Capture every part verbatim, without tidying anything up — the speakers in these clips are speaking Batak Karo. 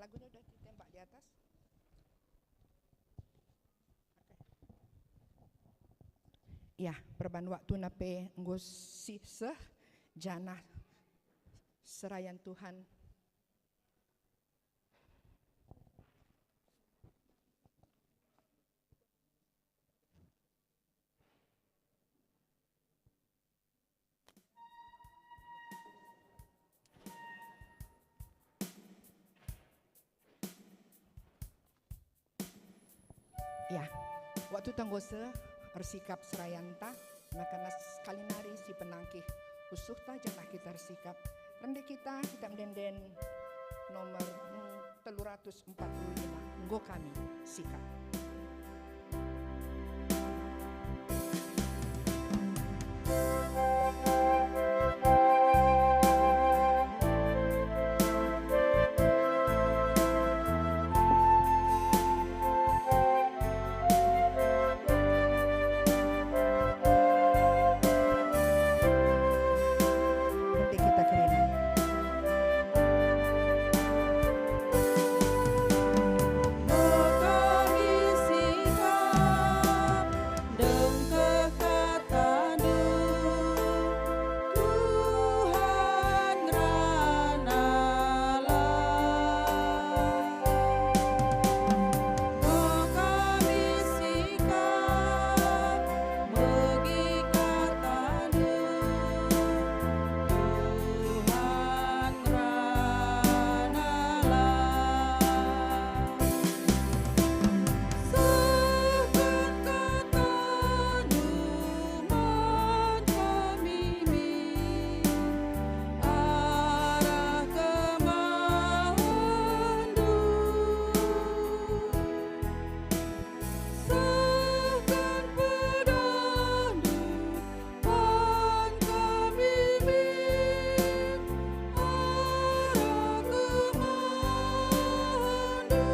Lagunya udah ditembak di atas. Oke. Ya, perban waktuna pe enggo si-, seh, janah serayan Tuhan. Ya, waktu ta enggo seh ersikap serayanta, maka nas sekali nari si penangkih pusuhta janah kita ersikap. Rende kita, kita mende-enden nomor, mm, telu ratus empat puluh lima. Enggo kami sikap. Nanti kita kerina. Kami sikap dengkeh katandu, Tuhan ngeranalah. Kami sikap megi katandu, Tuhan ngeranalah. Sehken katandu man kami min arah kemahendu. Sehken pedandu man kami min arah kemahendu.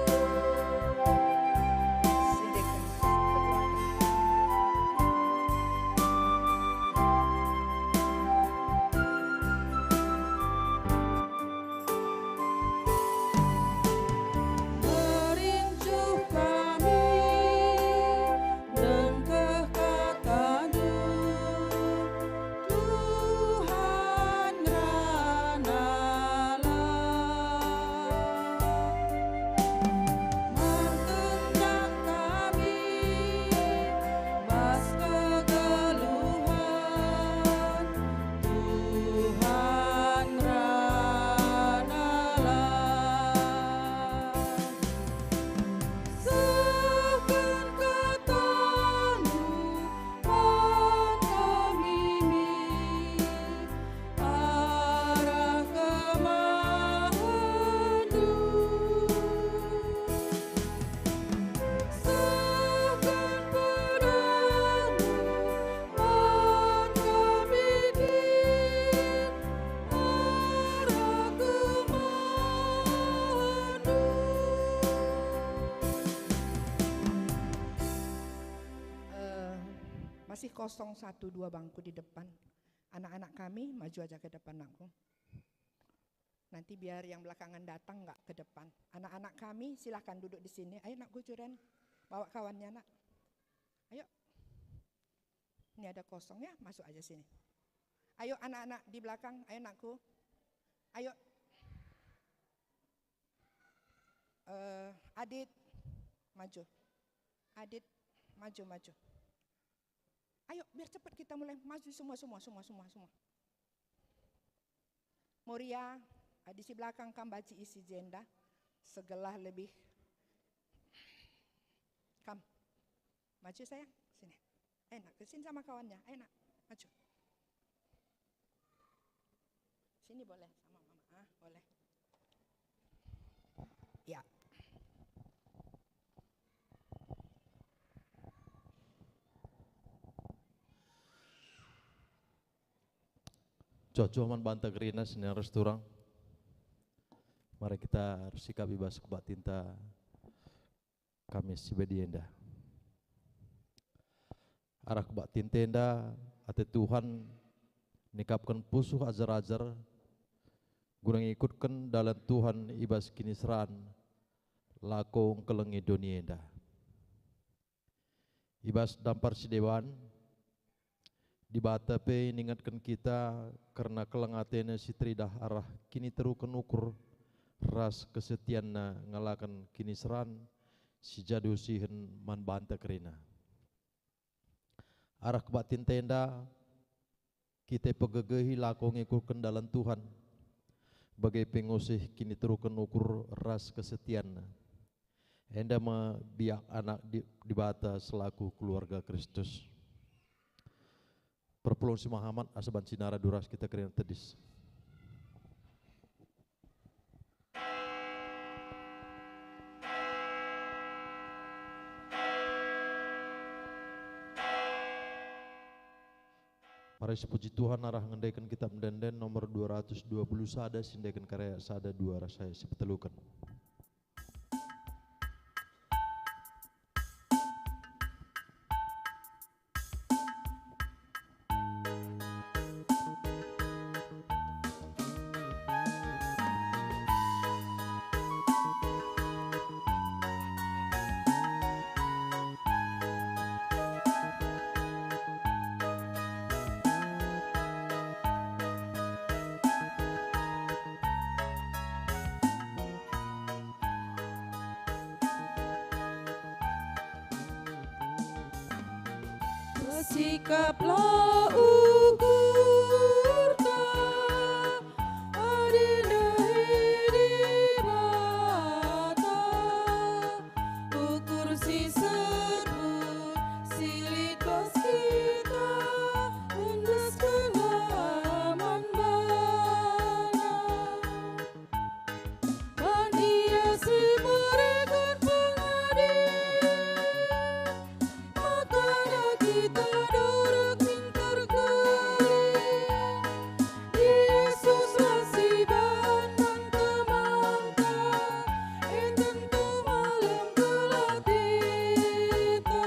Sendek keluarga. Merincuh kami, dengkeh katandu, Tuhan ngeranalah. Mertendang kami bas kegeluhen, Tuhan ngeranalah. Sehken katandu man kami min arah kemahendu. Sehken pedandu man kami kin arah kemahendu. Eh, masih kosong satu dua bangku di depan. Anak-anak kami, maju aja ke depan, nakku. Nanti biar yang belakangan datang nggak ke depan. Anak-anak kami, silahkan duduk di sini. Ayo, Nak Gujuren, bawa kawannya, Nak. Ayo. Ini ada kosong ya, masuk aja sini. Ayo, anak-anak di belakang, ayo, nakku. Ayo. Eh, Adit, maju. Adit, maju, maju. Ayo, biar cepat kita mulai. Maju semua, semua, semua, semua, semua. Moria, ah, di si belakang kam baci isi jenda, segelah lebih. Kam, maju sayang, sini. Enak, ke sini sama kawannya, enak, maju. Sini boleh, sama mama, ah, boleh. Ya. Cuah-cuah man banta kerina senina ras turang. Mari kita ersikap i bas kebaktinta Kamis si bage enda. Arah kebaktinta enda, ate Tuhan nikapken pusuh ajar-ajar guna ngikutken dalan Tuhan i bas kiniseran, lako ngkelengi doni enda. I bas dampar si deban, Dibata pe ningetken kita kerna keleng ateNa si teridah arah kiniteruken ukur ras kesetianNa ngalaken kiniseran si jadi usihen man banta kerina. Arah kebaktinta enda, kita ipegegehi lako ngikutken dalan Tuhan, bage pe ngusih kiniteruken ukur ras kesetianNa. Enda me biak Anak Di-, Dibata selaku keluarga Kristus. Perpulungen si mehamat asa banci nara duras kita kerina tedis. Mari sipuji Tuhan arah ngendeken kitab Ende-enden nomor dua ratus dua puluh sada, si endeken kari ayat sada, dua ras ayat si peteluken. Sikaplah ukurta adi nehi Dibata, ukur si sebut si lit bas kita, endeskenlah man baNa. Bani Ia si mereken pengadi, makana kita duruk min terkelin. Yesuslah si ban man temanta, e tentu malem gelah kita.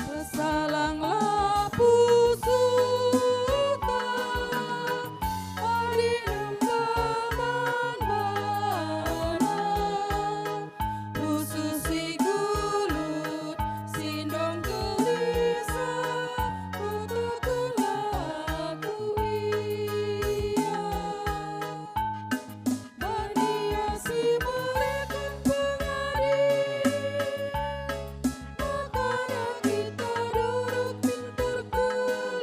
Pesalanglah pusuhta, adi nemba man baNa. Pusuh si gulut, si ndong gelisah, katakenlah ku Ia. Bani Ia si mereken pengadi, makana kita duruk min terkelin.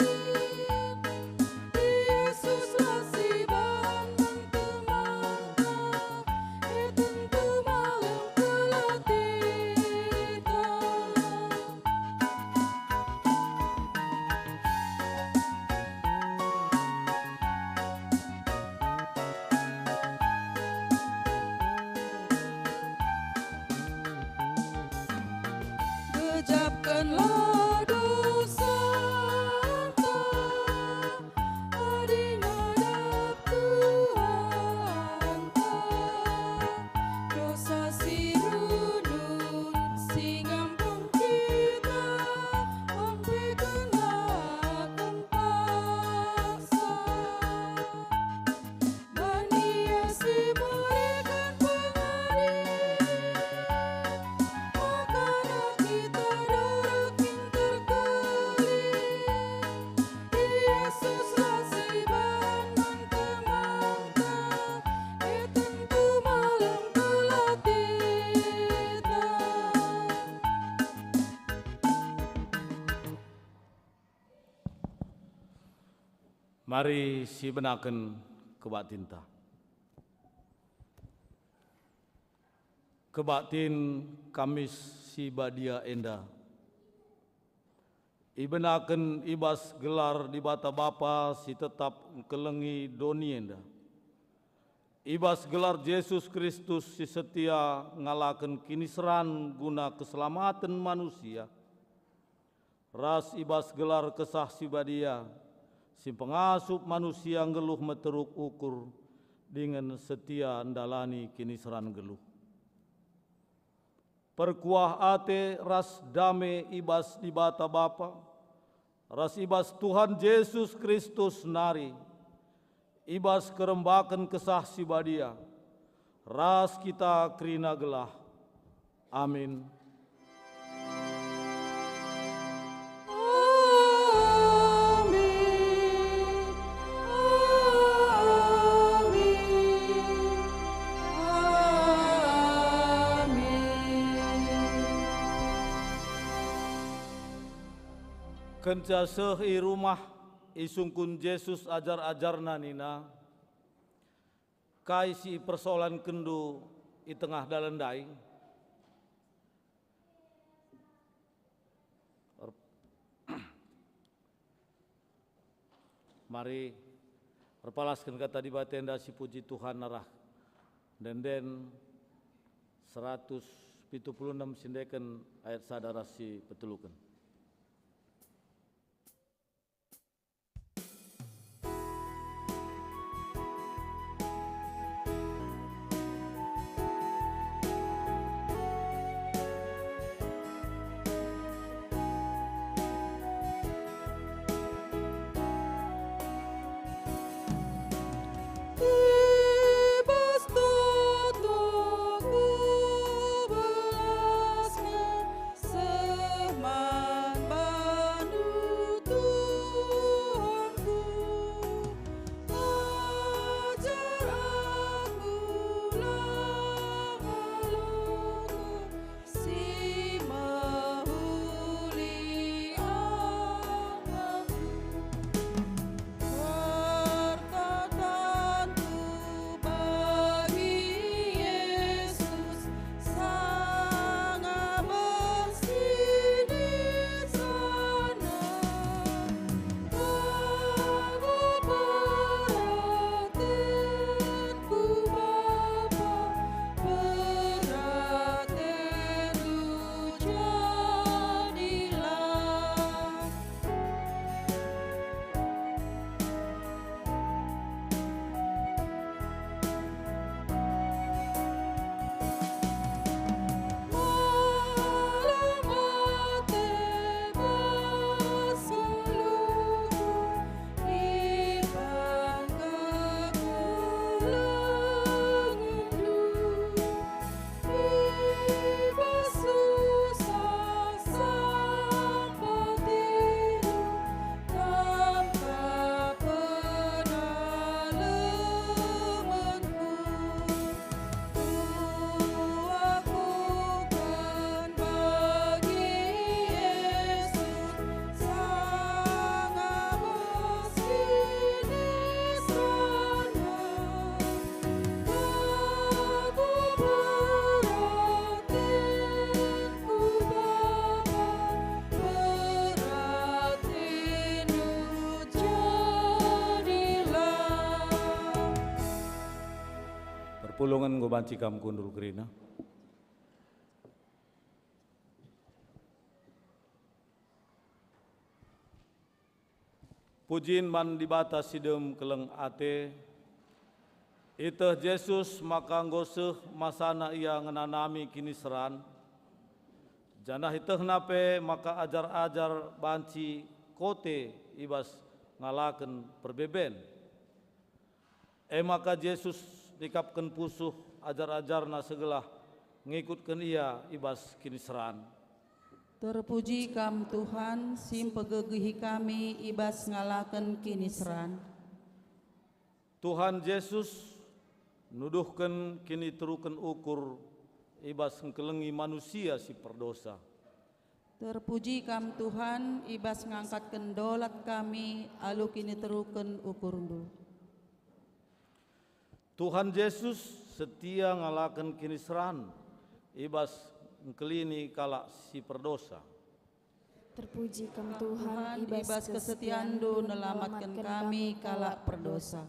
Yesuslah si ban man temanta, e tentu malem gelah kita. Gejapkenlah dosanta, adi ngadap Tuhanta. Dosa si rundut si ngampun kita, ampekenlah kin paksa. Bani Ia si mereken pengadi, makana kita duruk min terkelin. Yesuslah si ban man temanta, e tentu malem gelah kita. Mari sibenaken kebaktinta. Kebaktin Kamis si badia enda ibenaken i bas gelar Dibata Bapa si tetap ngkelengi doni enda, i bas gelar Jesus Kristus si setia ngalaken kiniseran guna keselamaten manusia, ras i bas gelar Kesah Si Badia, si mpengasup manusia nggeluh meteruk ukur, dingen setia ndalani kiniseran nggeluh. Perkuah ate ras dame i bas Dibata Bapa, ras i bas Tuhan Jesus Kristus nari, i bas kerembaken Kesah Si Badia, ras kita kerina gelah. Amin. Amin. Amin. Kenca seh i rumah, isungkun Jesus ajar-ajarNa nina, "Kai si ipersoalankenndu i tengah dalan ndai?" Er-, Mari erpalasken kata Dibata enda sipuji Tuhan arah ende-enden seratus pitu puluh enem, siendeken ayat sada ras si peteluken. I bas toto kubelasken seh man bandu, Tuhanku. Ajar aku la ngaloken si mehuli anakku. Perkatanku bagi Yesus sanga bersinik sana. Aku peratenku, Bapa, peratenku jadilah. Perpulungen enggo banci kam kundul kerina. Pujin man Dibata si dem keleng ate. Ieteh Jesus maka enggo seh masana Ia ngenanami kiniseran, janah ietehNa pe maka ajar-ajar banci kote i bas ngalaken perbeben. E maka Jesus nikapken pusuh ajar-ajarNa segelah ngikutken Ia i bas kiniseran. Terpuji Kam, Tuhan, si mpegegehi kami i bas ngalaken kiniseran. Tuhan Jesus nuduhken kiniteruken ukur i bas ngkelengi manusia si perdosa. Terpuji Kam, Tuhan, i bas ngangkatken dolat kami alu kiniteruken ukurNdu. Tuhan Jesus setia ngalaken kiniseran i bas ngkelini kalak si perdosa. Terpuji Kam, Tuhan, i bas kesetianNdu nelamatken kami kalak perdosa.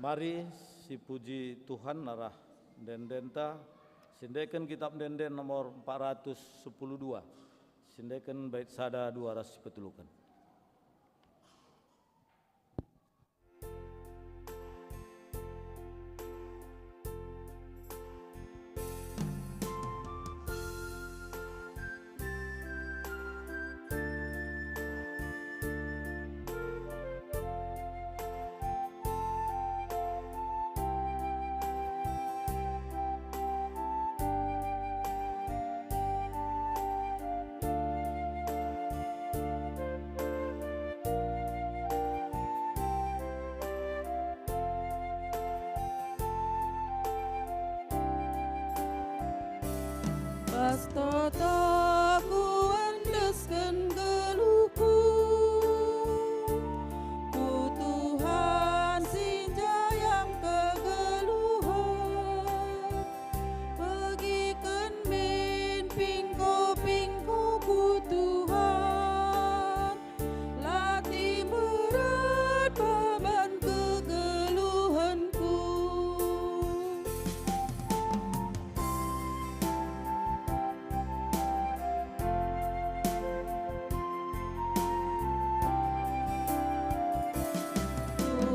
Mari sipuji Tuhan arah ende-endenta, siendeken Kitap Ende-enden nomor empat ratus sepuluh dua, siendeken bait sada, dua ras sipeteluken.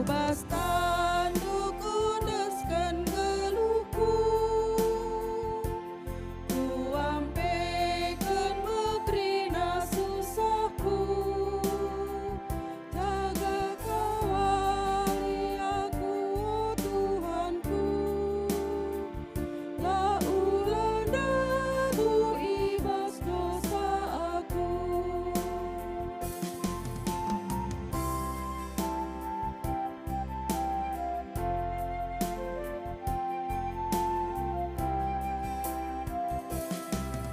Bas tanNdu kuendesken geluhku, kuampeken me kerina susahku. Jaga kawali aku, o Tuhanku, la ulang dabuh i bas dosa aku.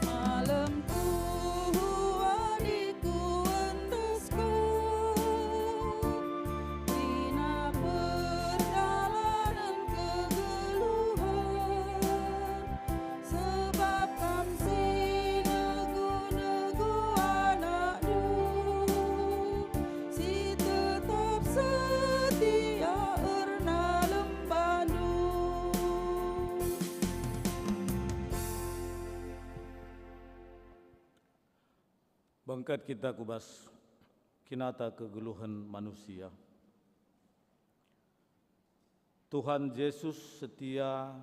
Malem tuhu adi kuendesken, kerina perdalanen kegeluhen, sebab Kam si negu-negu anakNdu, si tetap setia erna lembanNdu. Bengket kita ku bas kinata kegeluhen manusia. Tuhan Jesus setia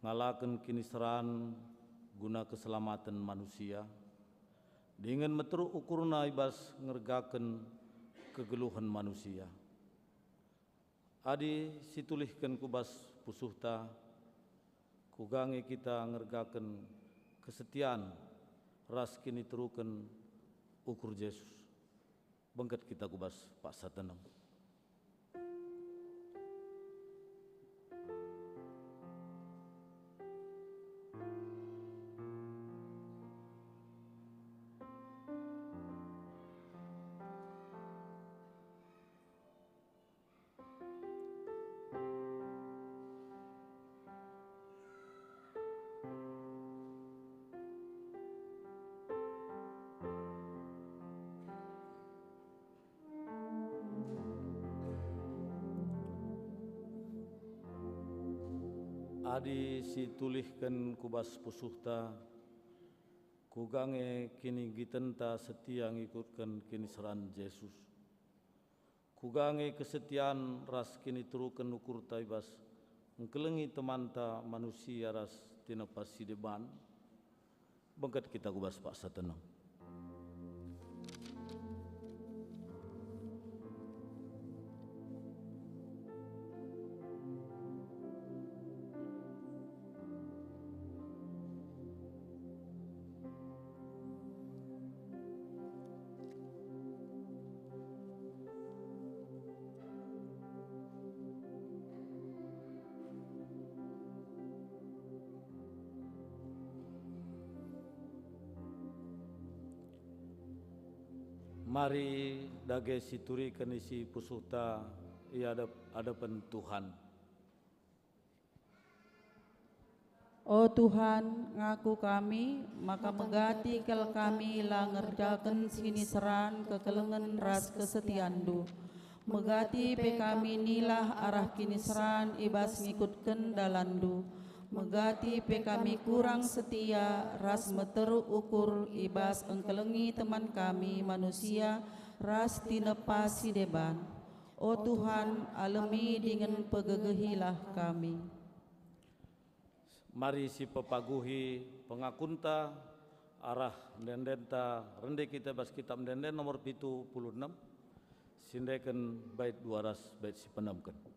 ngalaken kiniseran guna keselamaten manusia, dingen meteruk ukurNa i bas ngergaken kegeluhen manusia. Adi situlihken ku bas pusuhta, kuga nge kita ngergaken kesetian ras kiniteruken ukur Jesus. Bengket kita ku bas paksa teneng. Adi situlihken ku bas pusuhta, kuga nge kinigitenta setia ngikutken kiniseran Jesus? Kuga nge kesetian ras kiniteruken ukurta i bas engkelengi temanta manusia ras tinepa si deban? Bengket kita ku bas paksa teneng. Mari dage situriken isi pusuhta i adep-adepen Tuhan. O Tuhan, ngaku kami maka megati kal kami la ngerjaken si niseran kekelengen ras kesetianNdu. Megati pe kami nilah arah kiniseran i bas ngikutken dalanNdu. Megati pe kami kurang setia ras meteruk ukur i bas engkelengi teman kami manusia ras tinepa si deban. O Tuhan, alemi dingen pegegehilah kami. Mari sipepaguhi pengakunta arah ende-endenta, rende kita bas Kitab Ende-enden nomor pitu puluh enem, sindeken bait dua ras bait si peenemken.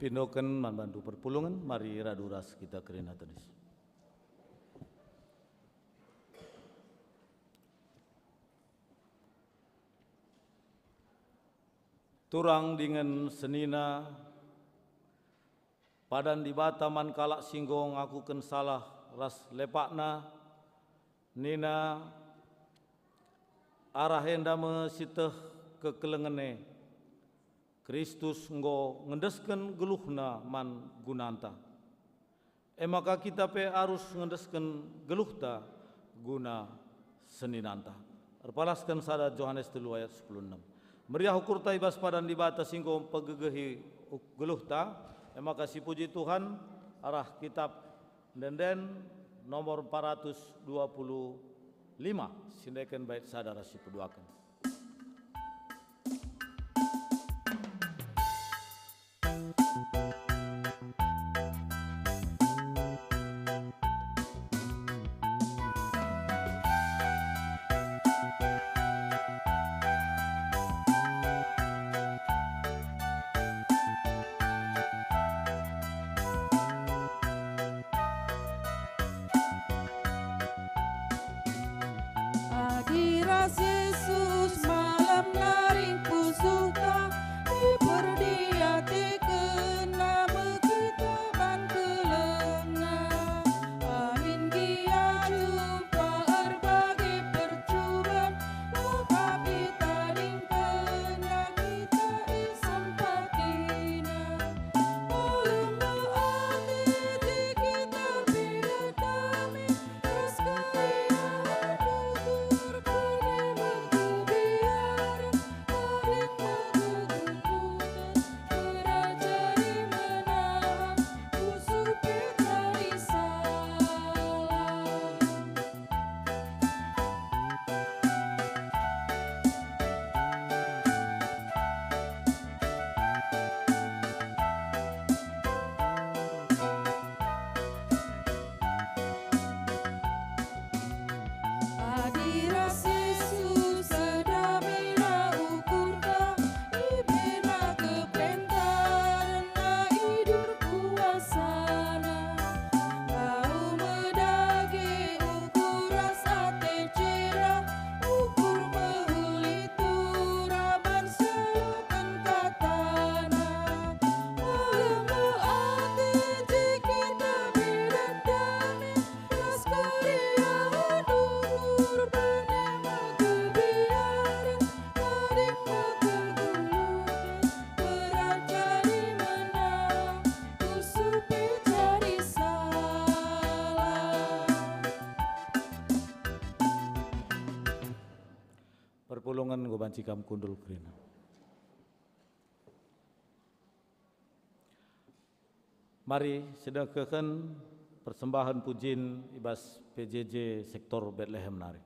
Pindoken man bandu perpulungen, mari radu ras kita kerina tedis. Turang dingen senina, padan Dibata man kalak si enggo ngakuken salah ras lepakna, nina, "Arah enda me si teh kekelengen e, Kristus enggo ngendesken geluhNa man gunanta." E maka kita pe arus ngendesken geluhta guna seninanta. Erpalasken sada Johanes telu ayat sepuluh enem. Meriah ukurta i bas padan Dibata si enggo mpegegehi uk-, geluhta, e maka sipuji Tuhan arah kitab Ende-enden nomor empat ratus dua puluh lima, sindeken bait sada ras sipeduaken. Adi ras Jesus malem nari pusuhta, iperdiatekenNa me kita man kelengna. Amin gia jumpa erbage percuban, tapi tadingkenna kita isempatiNa. Lemah ate kita beda kami, ras keriahen ukur kene mengkebiaren, paling menggegeluhken, berajari menahan, pusuh pe jadi salah. Adi ras Jesus sedamina ukurta, ibena kepentarna, idur kuasaNa. Tau me dage ukur ras ate ceda, ukur mehuli turaban seloken kataNa. Lemah ate jikita beda dame, ras keriahen ukur bene mengkebiaren, tading menggegeluhken, berajari menahan, pusuh pe jadi salah. Perpulungen enggo banci kam kundul kerina. Mari sidengkehken persembahen pujin i bas P J J sektor Betlehem nari.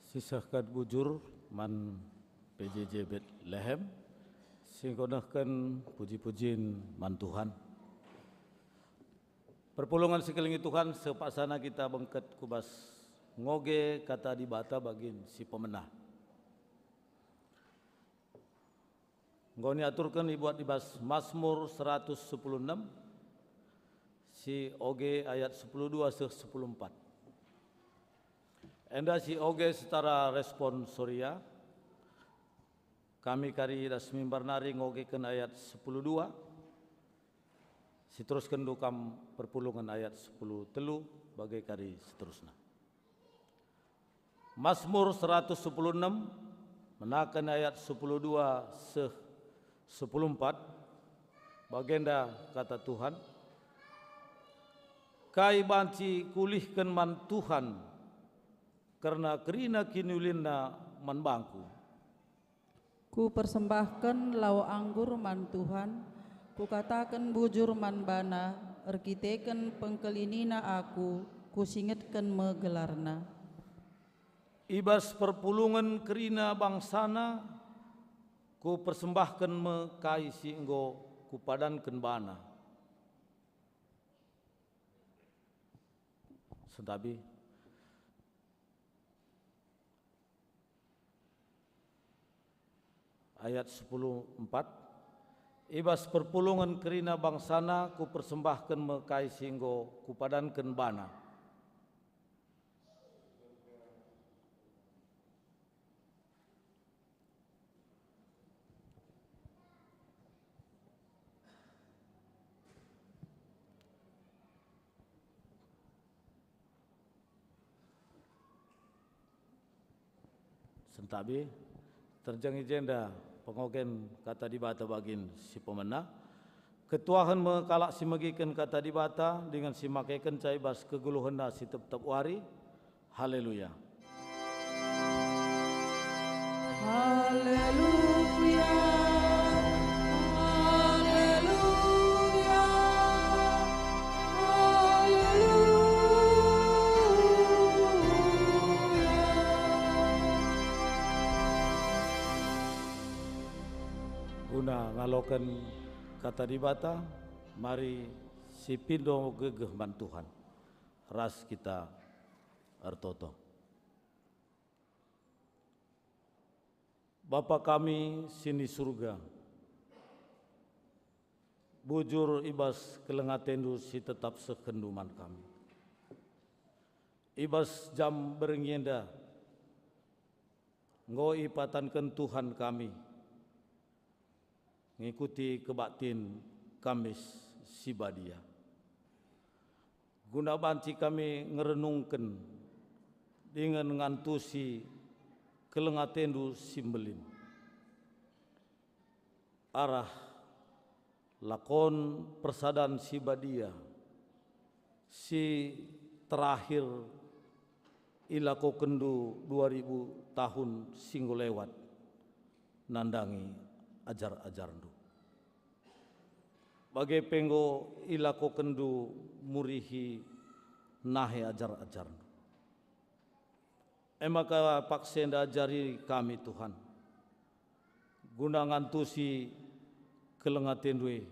Sisehken bujur man P J J Betlehem, si enggo nehken puji-pujin man Tuhan. Perpulungen si kelengi Tuhan, sepaksana kita bengket ku bas ngoge Kata Dibata bagin si pemena. Enggo niaturken ibuat i bas Masmur seratus sepuluh enem, si oge ayat sepuluh dua seh sepuluh empat. Enda si oge setara responsoria, kami kari das mimbar nari ngogeken ayat sepuluh dua, si teruskenndu kam perpulungen ayat sepuluh telu, bage kari seterusna. Masmur seratus sepuluh enem, menaken ayat sepuluh dua seh sepuluh empat, bagenda kata Tuhan, "Kai banci kuulihken man Tuhan kerna kerina kiniulinNa man bangku?" Kupersembahken lau anggur man Tuhan, kukataken bujur man baNa, erkiteken pengkelinina aku, kusingetken me gelarNa. I bas perpulungen kerina bangsaNa, kupersembahken me kai si enggo kupadanken baNa. Sentabi. Ayat sepuluh empat, "I bas perpulungen kerina bangsaNa kupersembahken me kai si enggo kupadanken baNa." Sentabi, terjeng i jenda pengogen Kata Dibata bagin si pemena. Ketuahen me kalak si megiken Kata Dibata, dingen si makekenca i bas kegeluhenna si tep-tep wari. Haleluya. Haleluya, haleluya, haleluya. Guna ngaloken Kata Dibata, mari sipindo gegeh man Tuhan, ras kita ertoto. Bapa kami si ni Surga, bujur i bas keleng ateNdu si tetap sehkenNdu man kami. I bas jam berngi enda, enggo ipatanken Tuhan kami ngikuti kebaktin Kamis si Badia. Guna banci kami ngerenungken dingen ngantusi keleng ateNdu si mbelin arah lakon persadan si badia si terakhir ilakokenNdu dua ribu tahun si enggo lewat nandangi ajar-ajarNdu. Bage pe enggo ilakokenNdu murihi nahe ajar-ajarNdu. E maka paksa enda ajari kami, Tuhan, guna ngantusi keleng ateNdu e.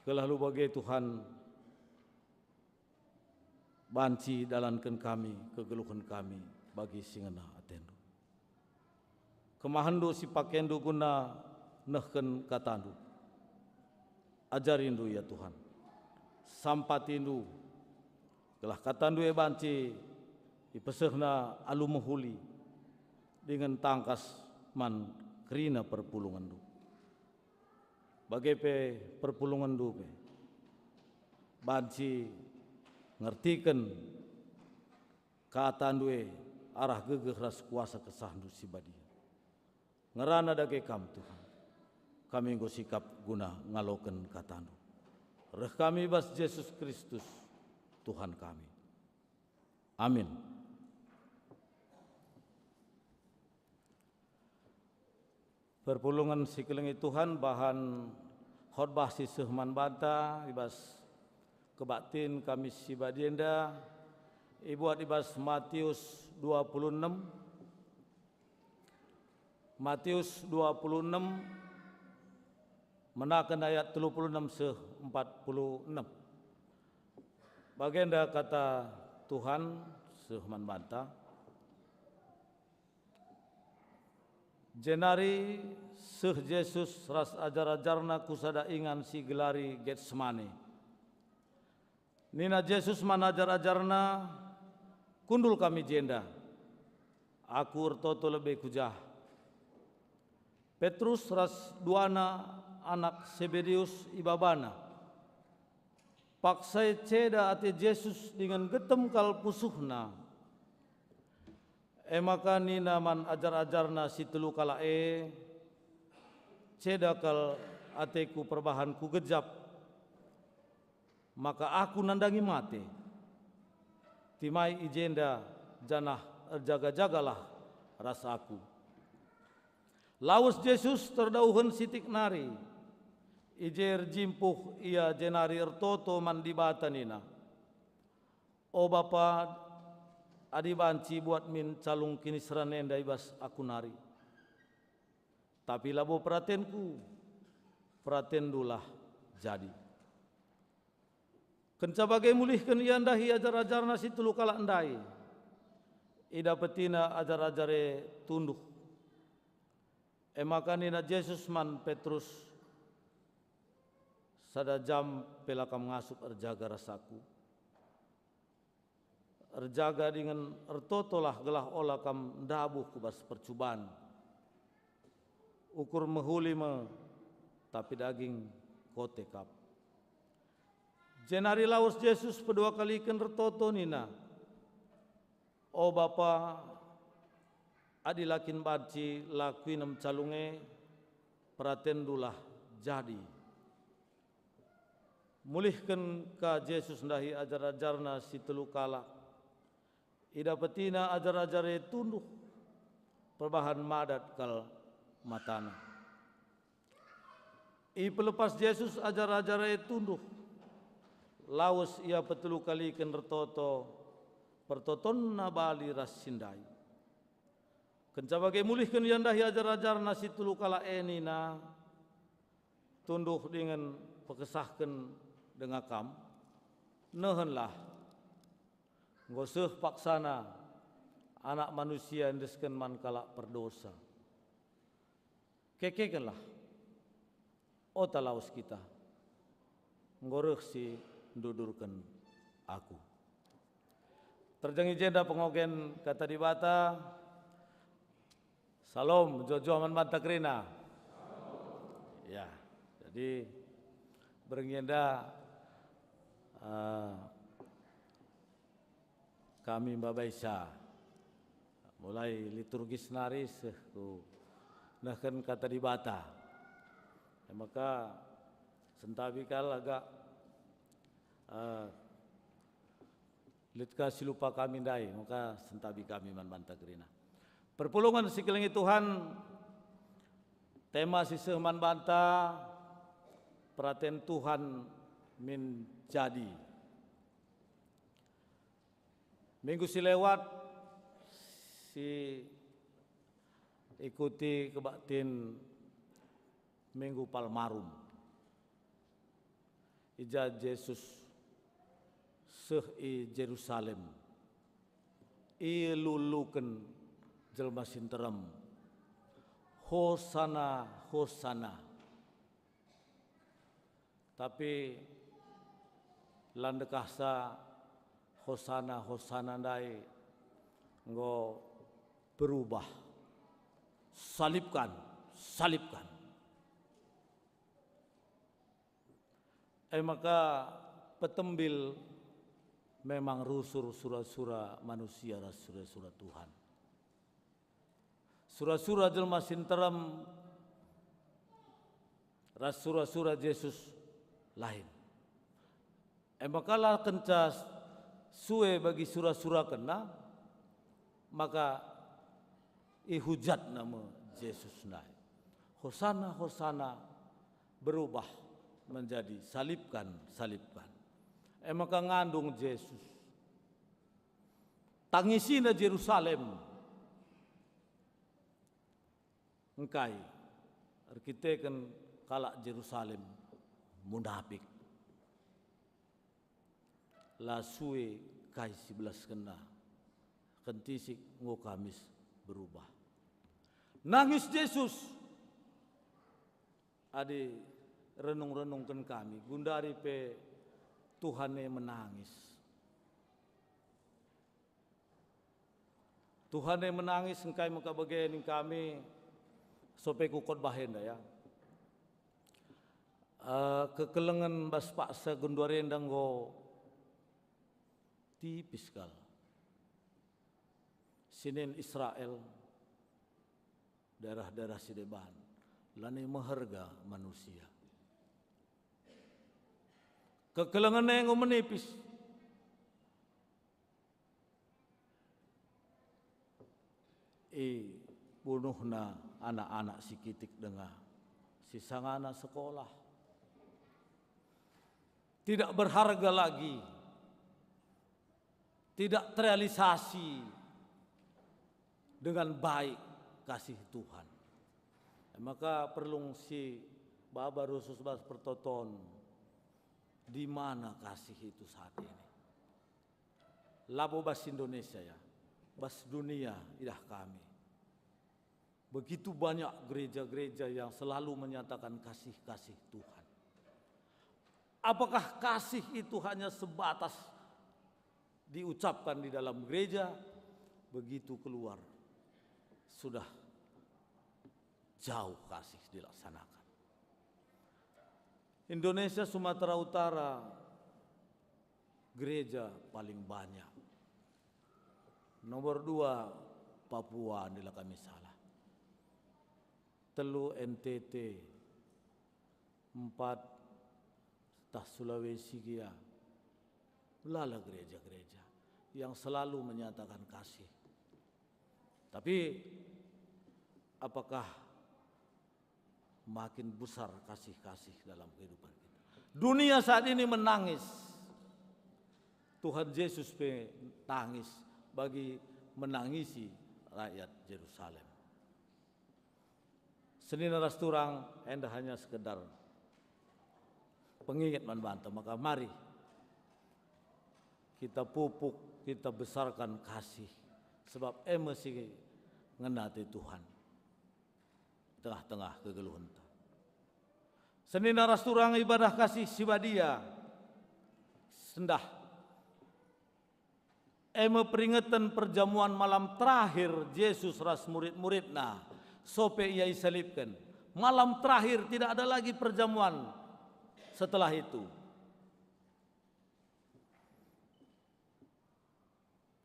Gelah alu bage, Tuhan, banci dalanken kami kegeluhen kami bagi si ngena ateNdu. KemahenNdu si pakeNdu guna nehken kataNdu. AjariNdu ia, Tuhan. SampatiNdu, gelah kataNdu e banci ipesehna alu mehuli dingen tangkas man kerina perpulungenNdu. Bage pe perpulungenNdu pe banci ngertiken kataNdu e arah gegeh ras kuasa KesahNdu si Badia. Ngerana dage Kam, Tuhan, kami enggo sikap guna ngaloken kataNdu. Reh kami bas Jesus Kristus, Tuhan kami. Amin. Perpulungen si kelengi Tuhan, bahan khotbah si seh man banta i bas kebaktin Kamis si Badia enda Ibuat i bas Matius dua puluh enem, Matius dua puluh enem, menaken ayat telu puluh enem seh empat puluh enem. Bagenda kata Tuhan seh man banta. Jenari seh Jesus ras ajar-ajarNa ku sada ingan si igelari Getsemane. Nina Jesus man ajar-ajarNa, "Kundul kam i jenda, Aku ertoto lebe ku jah." Petrus ras duana anak Sebedeus ibabana. Paksa e ceda ate Jesus dingen getem kal pusuhna. E maka nina man ajar-ajarNa si telu kalak e, "Ceda kal ateku perbahan kugejap, maka aku nandangi mate. Timai i jenda janah erjaga-jagalah ras aku." Lawes Jesus terdauhen sitik nari. I je erjimpuh Ia jenari ertoto man Dibata nina, "O Bapa, adi banci buat min calung kiniseran enda i bas aku nari. Tapi labo peratenku, peratenNdulah jadi." Kenca bage mulihken Ia ndahi ajar-ajarNa si telu kalak ndai. IdapetiNa ajar-ajar e tunduh. E maka nina Jesus man Petrus, "Sada jam pe la kam ngasup erjaga ras Aku. Erjaga dingen ertotolah gelah ola kam ndabuh ku bas percuban. Ukur mehuli me, tapi daging kote kap." Jenari lawes Jesus pedua kaliken ertoto nina, "O Bapa, adi la kin banci la kuinem calung e, peratenNdulah jadi." Mulihken ka Jesus ndahi ajar-ajarNa si telu kalak. IdapetiNa ajar-ajar e tunduh, perbahan madat kal matana. Ipelepas Jesus ajar-ajar e tunduh. Lawes Ia petelu kaliken ertoto, pertotonna bali ras si ndai. Kenca bage mulihken Ia ndahi ajar-ajarNa si telu kalak e nina, "Tunduh dingen pekesahken denga kam. Nehenlah, enggo seh paksana Anak Manusia iendesken man kalak perdosa. Kekekenlah, ota lawes kita. Enggo reh si ndudurken Aku." Terjeng i jenda pengogen Kata Dibata. Salom, mejuah-juah man banta kerina. Ya, jadi berngi enda, eh, kami mbabaisa mulai liturgis nari seh ku nehken Kata Dibata. E maka sentabi kal agak, eh, lit ka si lupa kami ndai, maka sentabi kami man banta kerina. Perpulungen si kelengi Tuhan, tema si seh man banta, peraten Tuhan min jadi. Minggu si lewat, si ikuti kebaktin Minggu Palmarum. I ja Jesus seh i Jerusalem, iluluken jelma si nterem, "Hosana, Hosana!" Tapi la ndekahsa Hosana, Hosana ndai enggo berubah, "Salibkan, salibkan!" E maka petembil memang rusur sura-sura manusia ras sura-sura Tuhan. Sura-sura jelma si nterem ras sura-sura Jesus lain. E maka la kenca sue bagi sura-surakenna, maka ihujatna me Jesus ndai, "Hosana, Hosana!" Berubah menjadi, "Salibkan, salibkan!" E maka ngandung Jesus. Tangisina Jerusalem engkai erkiteken kalak Jerusalem munapik. La sue kai si belaskenna, kentisik enggo Kamis berubah. Nangis Jesus. Adi renung-renungken kami, gundari pe Tuhan e menangis. Tuhan e menangis engkai maka bage ning kami sope ku khotbah enda, ya. Eh, kekelengen bas paksa genduari enda enggo tipis kal. Sinin Israel, daerah-daerah si deban, lanai meherga manusia. Kekelengen e enggo menipis. Ibunuhna anak-anak si kitik denga, si sangana sekolah. Tidak berharga lagi, tidak terrealisasi dengan baik kasih Tuhan. Maka perlu si baba rusus bas pertoton, di mana kasih itu saat ini? Labo bas Indonesia, ya, bas dunia idah kami. Begitu banyak gereja-gereja yang selalu menyatakan kasih-kasih Tuhan. Apakah kasih itu hanya sebatas diucapkan di dalam gereja, begitu keluar sudah jauh kasih dilaksanakan? Indonesia, Sumatera Utara, gereja paling banyak. Nomor dua, Papua, adi la kami salah. Telu, N T T. Empat, tah Sulawesi gia. Lala gereja-gereja yang selalu menyatakan kasih. Tapi, apakah makin besar kasih-kasih dalam kehidupan kita? Dunia saat ini menangis. Tuhan Yesus pe tangis bagi menangisi rakyat Jerusalem. Senina ras turang, enda hanya sekedar penginget man banta, maka mari kita pupuk, kita besarkan kasih, sebab e me si ngena ate Tuhan tengah-tengah kegeluhenta. Senina ras turang, ibadah kasih si badia sendah. E me peringeten perjamuan malam terakhir Jesus ras murid-muridna, sope ia isalibken. Malam terakhir, tidak ada lagi perjamuan setelah itu.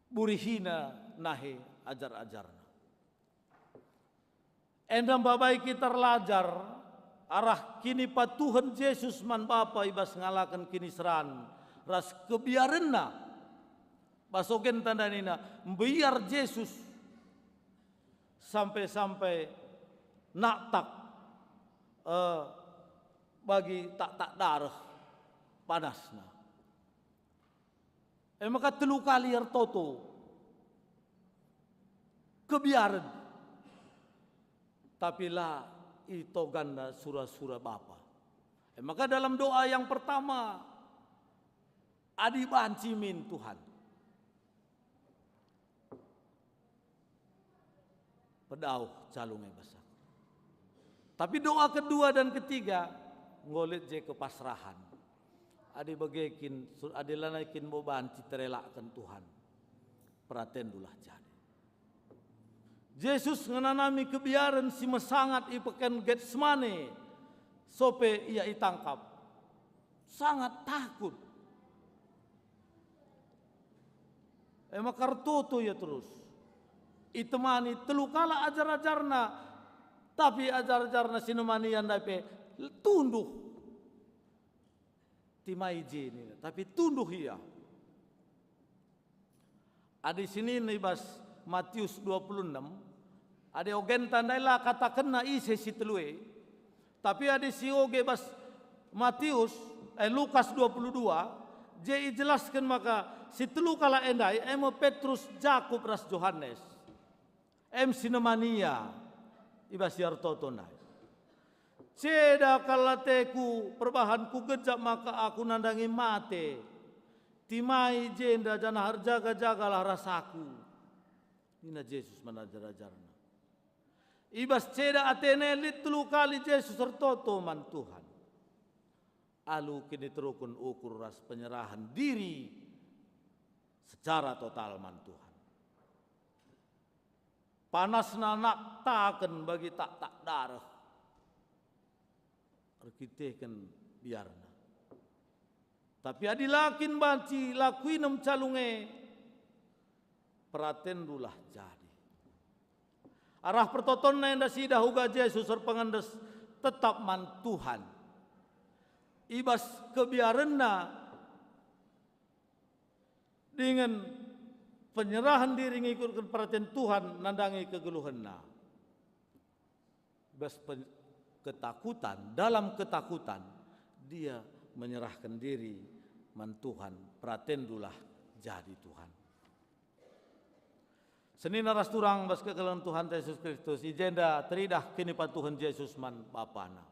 Burihina nahe ajar-ajarna. Enda mbabai kita erlajar arah kinipatuhen Jesus man Bapa i bas ngalaken kiniseran ras kebiarenNa. Bas ogen tanda nina, mbiar Jesus sampai-sampai naktak, eh, bagi taktak dareh panasna. E maka telu kali ertoto kebiaren, tapi la itoganna sura-sura Bapa. E maka dalam doa yang pertama, adi banci min Tuhan, pedauh calung e bas aku. Tapi doa kedua dan ketiga, enggo lit je kepasrahan. Adi bage kin, su-, adi lanai kin bo banci terelakken Tuhan, peratenNdulah jadi. Jesus ngenanami kebiaren si mesangat i peken Getsemane, sope ia itangkap. Sangat takut. E maka ertoto ia terus. Itemani telu kalak ajar-ajarNa, tapi ajar-ajarNa si nemani ia ndai pe tunduh. Timai je nina, tapi tunduh ia. Adi sinin i bas Matius dua puluh enem, adi ogenta ndai la katakenna ise si telu e, tapi adi sioge bas Matius, eh, Lukas dua puluh dua, Je ijelasken maka si telu kalak e ndai, e me Petrus, Jakup ras Johanes. Em si nemania i bas si ertoto ndai. Ceda kal ateku perbahan kugejap maka aku nandangi mate. Timai jenda janah erjaga-jagalah ras aku, nina Jesus man ajar-ajarNa. I bas ceda atena e lit telu kali Jesus ertoto man Tuhan. Alu kiniteruken ukur ras penyerahen diri secara total man Tuhan. Panasna naktaken bagi taktak dareh erkiteken biarna. Tapi adi la kin banci lakuinem calung e, peratendulah jadi. Arah pertotonna enda sidah uga Jesus erpengendes tetap man Tuhan. I bas kebiarenna dingen penyerahen diri ngikutken peraten Tuhan nandangi kegeluhenna. I bas pen-, ketakutan, dalam ketakutan, dia menyerahken diri man Tuhan, peratendulah jadi Tuhan. Senina ras turang bas kekelengen Tuhanta Jesus Kristus, i jenda teridah kinipatuhen Jesus man Bapana.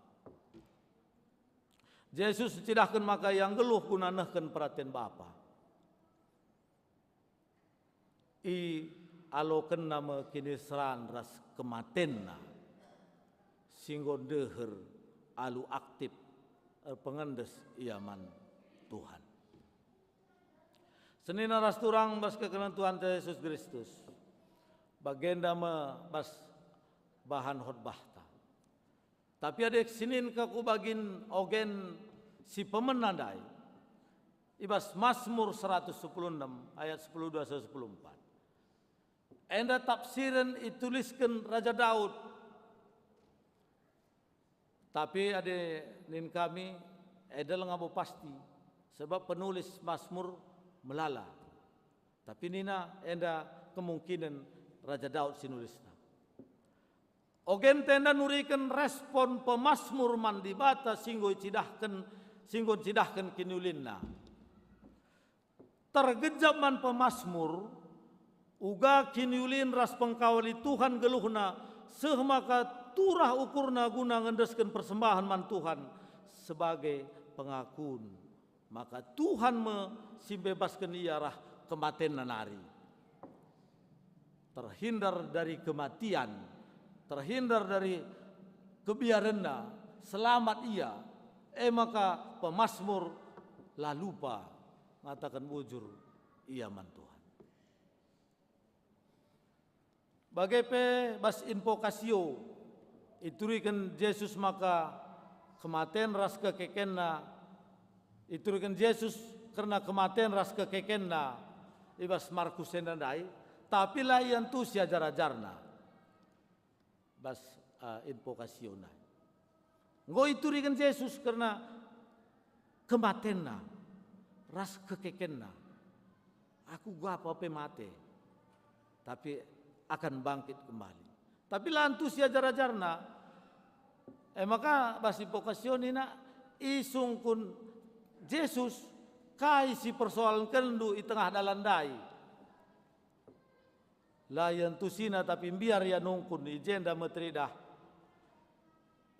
Jesus ncidahken maka ia nggeluh guna nehken peraten Bapa. Ialokenna me kiniseran ras kematenna, si enggo ndeher alu aktip erpengendes ia man Tuhan. Senina ras turang bas kekelengen Tuhanta Jesus Kristus, bagenda me bas bahan khotbahta. Tapi adi sinin ka ku bagin ogen si pemena ndai, i bas Masmur seratus sepuluh enem ayat sepuluh dua sampai sepuluh empat. Enda tafsiren itulisken Raja Daud. Tapi adi nin kami, enda langa bo pasti, sebab penulis Masmur melala. Tapi nina enda kemungkinen Raja Daud si nulisna. Ogenta enda nuriken respon pemasmur man Dibata si enggo icidahken, si enggo ncidahken kiniulinna. Tergejap man pemasmur, uga kiniulin ras pengkawali Tuhan geluhna, seh maka turah ukurna guna ngendesken persembahen man Tuhan sebagai pengakun. Maka Tuhan me si mbebasken ia arah kematenna nari. Terhindar dari kematian, terhindar dari kebiarenna, selamat ia. E maka pemasmur la lupa ngataken bujur ia man Tuhan. Bage pe bas invokasio, ituriken Jesus maka kematen ras kekekenNa, ituriken Jesus kerna kematen ras kekekenNa i bas Markus enda ndai, tapi la iantusi ajar-ajarNa bas, eh, invokasio ndai. Enggo ituriken Jesus kerna kematenNa ras kekekenNa. "Aku gapa pe mate, tapi akan bangkit kembali." Tapi la antusi ajar-ajarNa. E maka bas invokasio nina, "Isungkun Jesus, kai si persoalkenndu i tengah dalan ndai?" La iantusina, tapi mbiar ia nungkun, i jenda me teridah,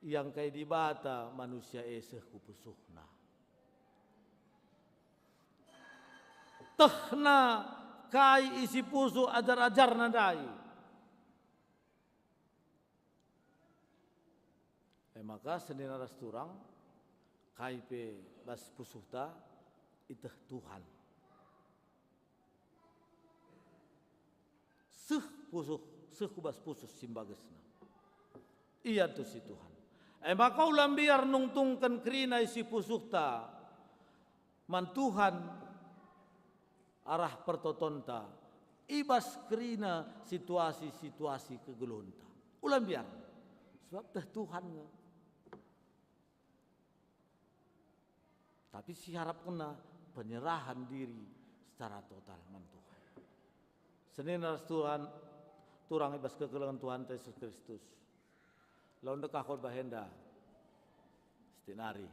"Iangkai Dibata manusia e seh ku pusuhna." Tehna kai isi pusuh ajar-ajarNa ndai. E maka senina ras turang, kai pe bas pusuhta, iteh Tuhan. Seh pusuh, seh ku bas pusuh si mbagesna. Iantusi Tuhan. E maka ula mbiar nungtungken kerina isi pusuhta man Tuhan arah pertotonta, i bas kerina situasi-situasi kegeluhenta. Ula mbiar, sebab teh Tuhan nge. Tapi siarapkenna penyerahan diri secara total man Tuhan. Senina ras Tuhan, turang i bas kekelengen Tuhan Jesus Kristus. Lau ndekah khotbah enda, setiap hari.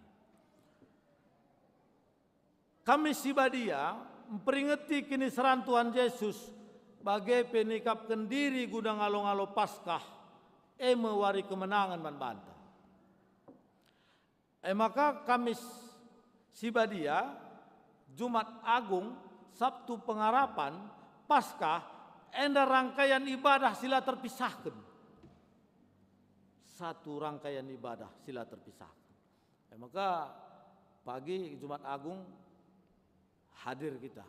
Kamis si badia mperingeti kiniseran Tuhan Jesus, bage pe nikapken diri guna ngalo-ngalo Paskah, e me wari kemenangen man banta. E maka Kamis si badia, Jumat Agung, Sabtu Pengarapan, Paskah, enda rangkaian ibadah si la terpisahken. Satu rangkaian ibadah si la terpisahken. E maka pagi Jumat Agung hadir kita,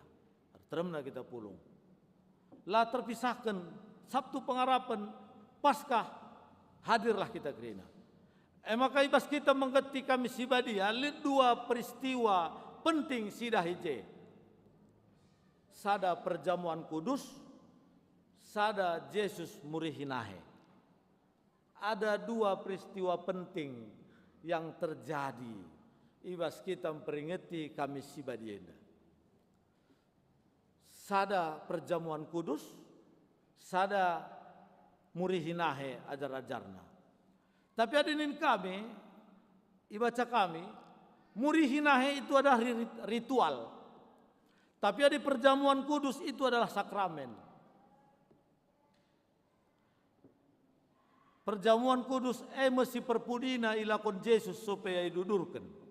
erteremna kita pulung. La terpisahken Sabtu Pengarapen, Paskah, hadirlah kita kerina. E maka i bas kita mengerti Kamis si badia, lit dua peristiwa penting si dahi je. Sada perjamuan kudus, sada Jesus murihi nahe. Ada dua peristiwa penting yang terjadi i bas kita mperingeti Kamis si badia enda. Sada perjamuan kudus, sada murihi nahe ajar-ajarna. Tapi adi nin kami, ibaca kami, murihi nahe itu adalah rit-, ritual. Tapi adi perjamuan kudus itu adalah sakramen. Perjamuan kudus e me si perpudina ilakon Jesus supaya idudurken.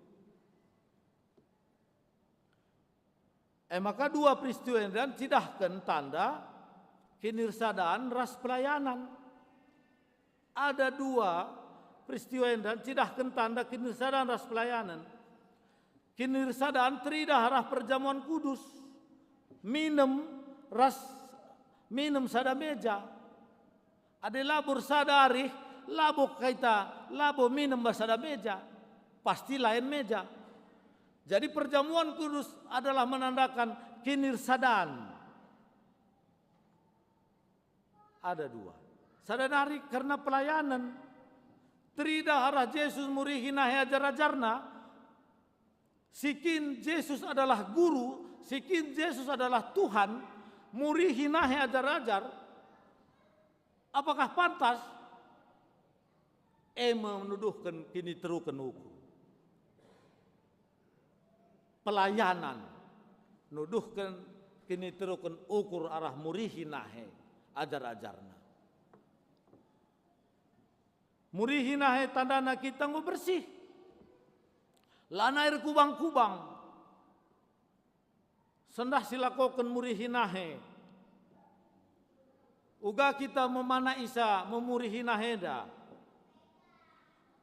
E maka dua peristiwa enda ncidahken tanda kinirsadan ras pelayanan. Ada dua peristiwa enda ncidahken tanda kinirsadan ras pelayanan. Kinirsadan teridah arah perjamuan kudus, minem ras minem sada meja. Adi labo ersada arih, labo kita, labo minem bas sada meja, pasti lain meja. Jadi perjamuan kudus adalah menandakan kinirsadan. Ada dua. Sada nari kerna pelayanen. Teridah arah Jesus murihi nahe ajar-ajarna. Si kin Jesus adalah guru, si kin Jesus adalah Tuhan, murihi nahe ajar-ajar. Apakah pantas? E me nuduhken kiniteruken ukur. Pelayanan nuduhken kiniteruken ukur arah murihi nahe ajar-ajarna. Murihi nahe tandana kita enggo bersih. Lanai erkubang-kubang. Sendah silakoken murihi nahe. Uga kita memanai isa memurihi nahenda.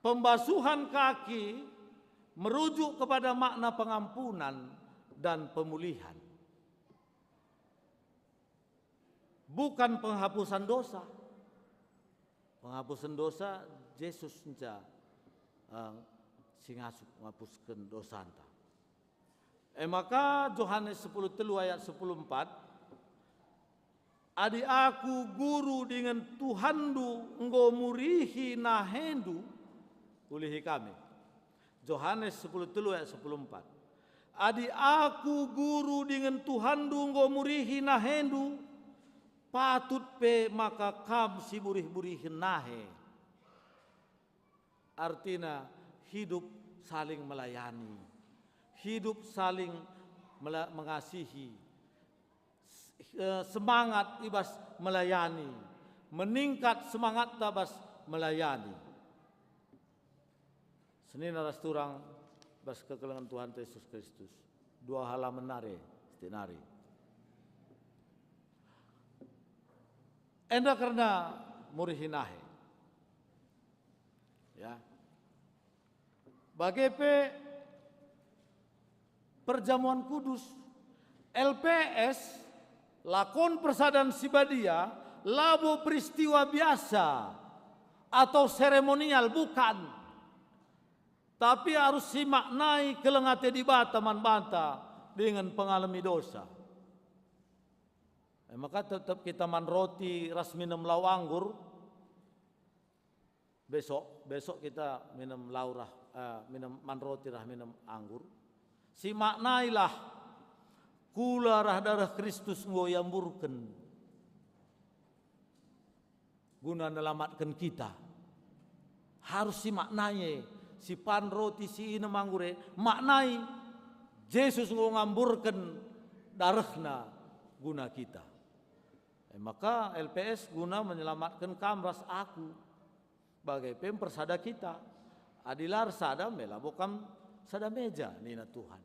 Pembasuhan kaki merujuk kepada makna pengampunan dan pemulihan. Bukan penghapusan dosa. Penghapusan dosa, Jesus nca, eh, si ngasup ngapusken dosanta. E maka Johanes sepuluh telu ayat sepuluh empat, "Adi aku guru dingen Tuhanndu enggo murihi nahendu, ulihi kami." Johanes sepuluh telu ayat sepuluh empat, "Adi aku guru dingen Tuhanndu enggo murihi nahendu, patut pe maka kam si burih-burihen nahe." Artina hidup saling melayani, hidup saling mela-, mengasihi, s-, eh, semangat i bas melayani, meningkat semangatta bas melayani. Senina ras turang bas kekelengen Tuhanta Jesus Kristus. Dua halaman nari, siti nari. Enda kerna murihi nahe. Ya. Bage pe perjamuan kudus, L P S, lakon persadan si badia, labo peristiwa biasa atau seremonial, bukan. Tapi arus simaknai keleng ate Dibata man banta dingen pengalemi dosa. E maka tetap kita man roti ras minem lau anggur. Besok, besok kita minem lau rah, eh, minem man roti rah minem anggur. Simaknailah kula rah dareh Kristus enggo iamburken guna nelamatken kita. Harus simaknai e, sipan roti, siinem anggur e, maknai. Jesus enggo ngamburken darehna guna kita. E maka L P S guna menyelamatken kam ras aku, bage pe mpersada kita. Adi la ersada, me labo kam sada meja, nina Tuhan.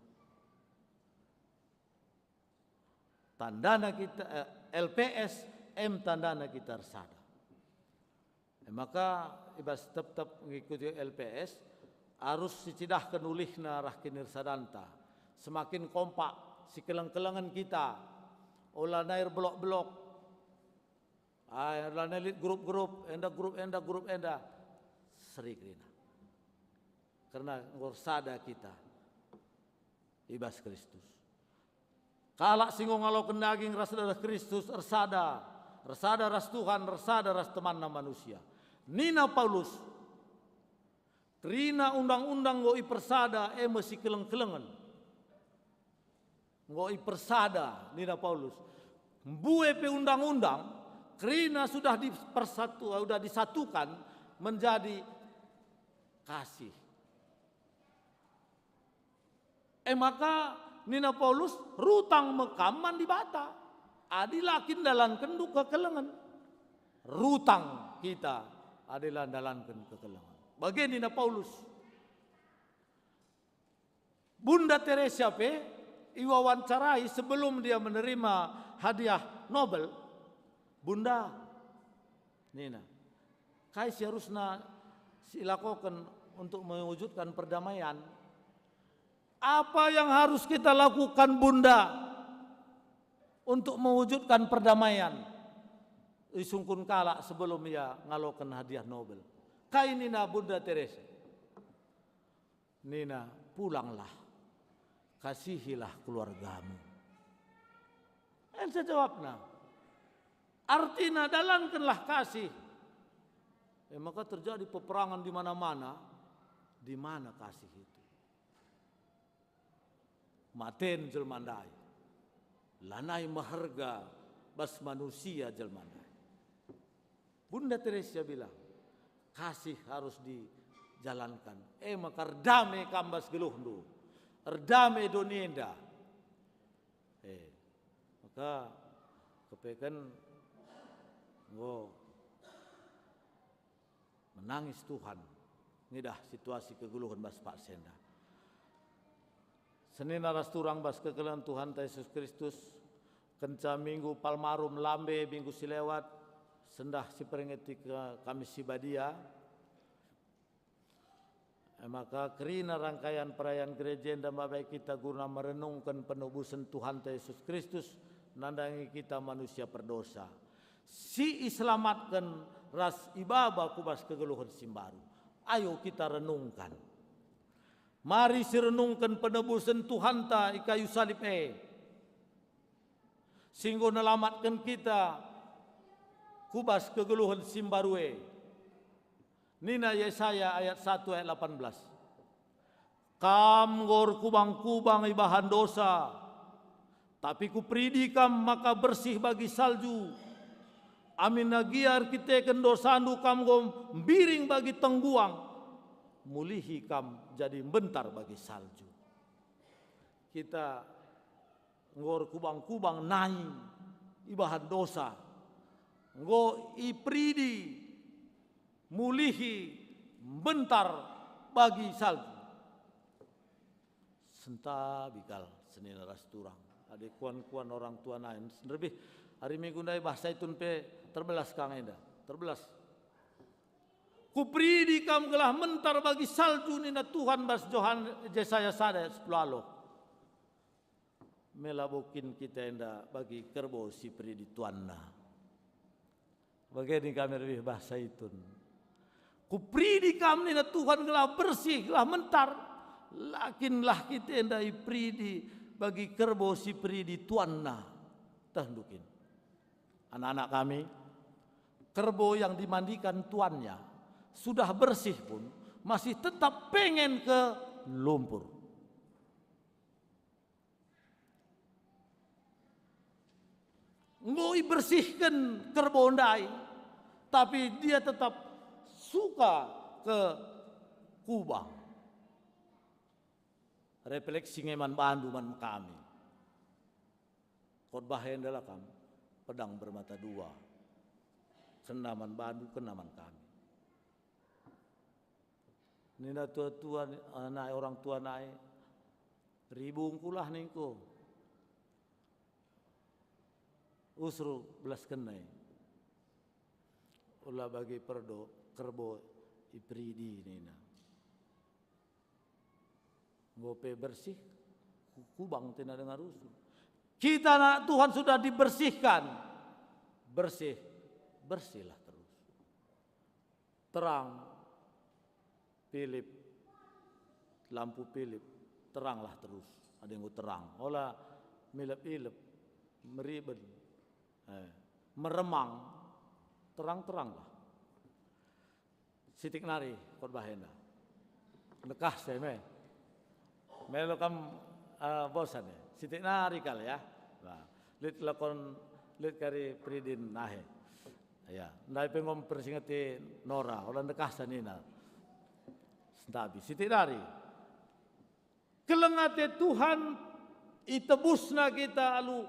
Tandana kita, eh, L P S em tandana kita ersada. E maka i bas tep-tep ngikuti L P S, arus sicidahken ulihna rah kinirsadanta. Semakin kompak, sikeleng-kelengen kita. Ola nai erbelok-belok. Ah, lanai lit grup-grup, enda grup enda, grup enda. Seri kerina. Kerna enggo ersada kita i bas Kristus. Kalak si enggo ngaloken daging ras dareh Kristus ersada, ersada ras Tuhan, ersada ras temanna manusia. Nina Paulus, kerina undang-undang enggo ipersada, e me sikeleng-kelengen. Enggo ipersada, nina Paulus. Mbue pe undang-undang, kerina sudah dipersatu, sudah disatukan menjadi kasih. E maka nina Paulus, "Rutang me kam man Dibata, adi la kin ndalankenndu kekelengen." Rutang kita adi la ndalanken kekelengen. Bage nina Paulus. Bunda Teresia pe iwawancarai sebelum dia menerima hadiah Nobel. "Bunda," nina, "kai si harusna silakoken untuk mewujudkan perdamaian? Apa yang harus kita lakukan, Bunda, untuk mewujudkan perdamaian?" Isungkun kalak sebelum ia ngaloken hadiah Nobel. Kai nina Bunda Teresia? Nina, "Pulanglah, kasihilah keluargamu." Enda jawabna. Artina, dalankenlah kasih. E maka terjadi peperangan di mana-mana, di mana kasih itu. Maten jelma ndai. Lanai meherga bas manusia jelma ndai. Bunda Teresia bilang, "Kasih harus dijalankan. E maka erdame kam bas geluhndu. Erdame doni enda." Eh, maka kepeken enggo menangis Tuhan ngidah situasi kegeluhen bas paksa enda. Senina ras turang bas kekelengen Tuhanta Jesus Kristus, kenca Minggu Palmarum lambe minggu si lewat, sendah siperingeti ke Kamis si Badia, e maka kerina rangkaian perayaan gereja enda mabai kita guna merenungken penebusen Tuhanta Jesus Kristus nandangi kita manusia perdosa, si iselamatken ras ibaba ku bas kegeluhen si mbaru. Ayo kita renungkan. Mari sirenungken penebusen Tuhanta i kayu salib e, si enggo nelamatken kita ku bas kegeluhen si mbaru e. Nina Yesaya ayat satu ayat delapan belas, "Kam enggo erkubang-kubang ibahan dosa, tapi Kuperidi kam maka bersih bagi salju. Aminna gia erkiteken dosandu kam enggo mbiring bagi tengguang, mulihi kam jadi mbentar bagi salju." Kita enggo erkubang-kubang nai ibahan dosa, enggo iperidi, mulihi, mbentar bagi salju. Sentabi kal senina ras turang. Adi kuan-kuan orang tua nai, nderbih ari Minggu ndai bah Saitun pe terbelas kang enda, terbelas. "Kuperidi kam gelah mentar bagi salju," nina Tuhan bas Johan, Jesaya sada ayat sepuluh alo. Me labo kin kita enda bagi kerbo si peridi tuanna. Bage ning kami lebih bahasa itun. "Kuperidi kam," nina Tuhan, "gelah bersih, gelah mentar." La kin lah kita enda iperidi bagi kerbo si peridi tuanna. Tehndu kin, anak-anak kami, kerbo yang dimandikan tuannya sudah bersih pun masih tetap pengen ke lumpur. Enggo ibersihken kerbo ndai, tapi dia tetap suka ke kubang. Refleksi nge man bandu, man kami. Khotbah enda la kam pedang bermata dua. Kena man bandu, kena man kami. Nina tua-tua, eh, nai orang tua nai, "Ribungkulah," ningku. "Usru belaskenna i. Ula bagi perdo, kerbo iperidi," nina. Enggo pe bersih, ku-, kubang tena denga rusur. Kita anak Tuhan sudah dibersihkan. Bersih, bersihlah terus. Terang, Pilip, lampu Pilip, teranglah terus. Ada enggo terang. Ola milep-ilep, meriben, eh, meremang, terang-teranglah. Sitik nari khotbah enda. Ndekah saya me. Melo kam, eh, bosan ya. Sitik nari kal ya. Nah, lit lakon, lit kari peridin nahe. Ya, ndai pe enggo mpersingeti Nora, ola ndekah sanina. Sentabi. Sitik nari. Keleng ate Tuhan, itebusNa kita alu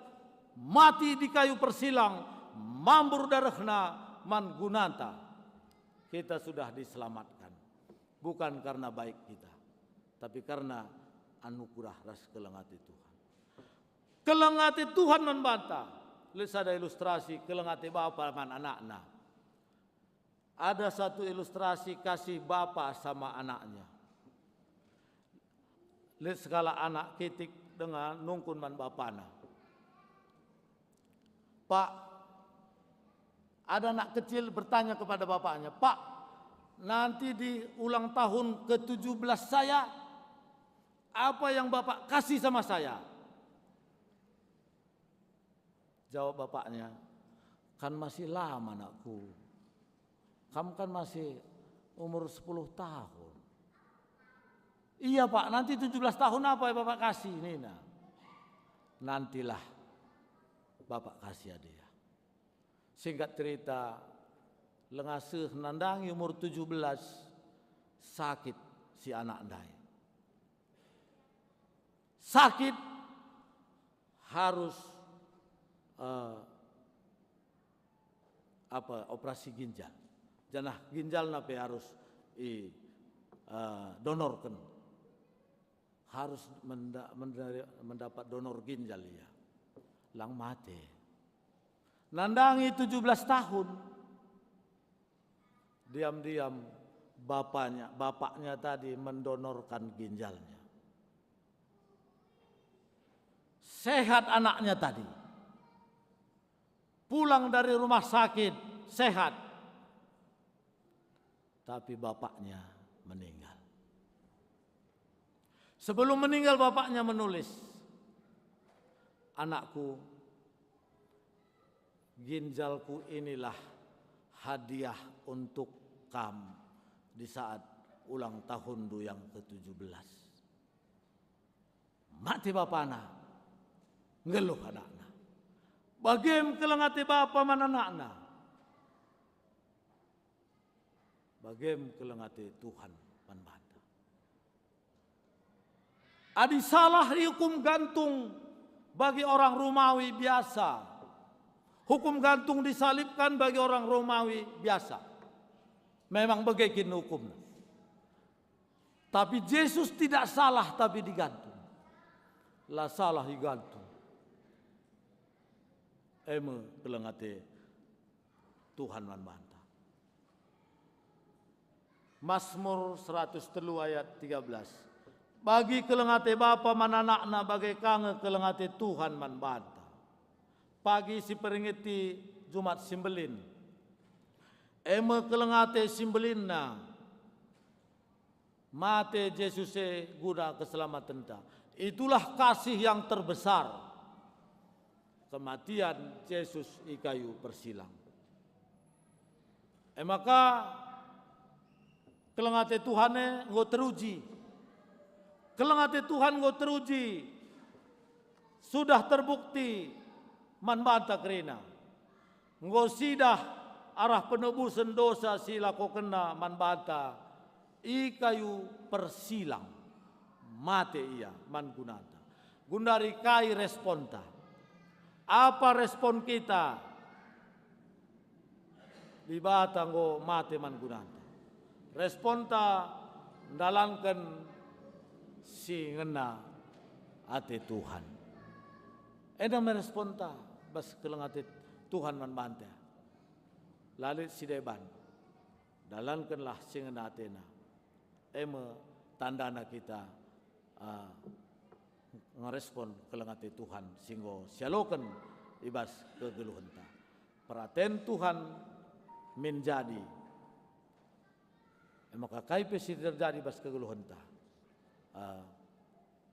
mati di kayu persilang, mambur darehNa man gunanta. Kita sudah diselamatkan, bukan karena baik kita, tapi karena anugerah ras keleng ate Tuhan. Keleng ate Tuhan man banta, lit sada ilustrasi keleng ate bapa man anakna. Ada satu ilustrasi kasih bapa sama anaknya. Lit sekalak anak kitik denga nungkun man bapana, "Pak," ada anak kecil bertanya kepada bapaknya, "Pak, nanti di ulang tahun ketujuh belas saya, apa yang Bapak kasih sama saya?" Jawab bapaknya, "Kan masih lama, anakku. Kam kan masih umur sepuluh tahun." "Iya, Pak, nanti tujuh belas tahun apa yang Bapak kasih?" nina. "Nantilah Bapak kasih hadiah." Singkat cerita, langa seh nandangi umur tujuh belas, sakit si anak ndai. Sakit harus, eh, apa, operasi ginjal. Janah ginjalna pe harus i, eh, donorken. Harus menda-, menda-, mendapat donor ginjal ia. Lang mate. Nandangi tujuh belas tahun. Diam-diam bapaknya, bapaknya tadi mendonorkan ginjalnya. Sehat anaknya tadi. Pulang dari rumah sakit, sehat. Tapi bapaknya meninggal. Sebelum meninggal, bapaknya menulis, "Anakku, ginjalku inilah hadiah untuk kam di saat ulang tahunndu yang ketujuh belas." Mate bapana, nggeluh anakna. Bagem keleng ate bapa man anakna. Bagem keleng ate Tuhan man banta. Adi salah ihukum gantung bagi orang Romawi biasa, hukum gantung disalibkan bagi orang Romawi biasa. Memang bage kin hukumna. Tapi Jesus tidak salah, tapi digantung. La salah igantung. E me keleng ate Tuhan man banta. Mazmur seratus telu ayat tiga belas. Bagi keleng ate bapa man anakna, bage ka nge keleng ate Tuhan man banta. Pagi si peringeti Jumat si Mbelin, e me keleng ate si mbelinna. Mate Jesus e guna keselamatenta. Itulah kasih yang terbesar, kematian Jesus i kayu persilang. E maka, keleng ate Tuhan e enggo teruji. Keleng ate Tuhan enggo teruji. Sudah terbukti man banta kerina. Enggo sidah arah penebusen dosa si ilakokenNa man banta i kayu persilang. Mate ia man gunanta. Gundari kai responta? Apa respon kita? Dibata enggo mate man gunanta. Responta ndalanken si ngena ate Tuhan. Enda me responta bas keleng ate Tuhan man banta. La lit si deban. Dalankenlah si ngena atena. E me tandana kita, ah, ngerespon keleng ate Tuhan si enggo sialoken i bas kegeluhenta. Peraten Tuhan min jadi. E maka kai pe si terjadi bas kegeluhenta, ah,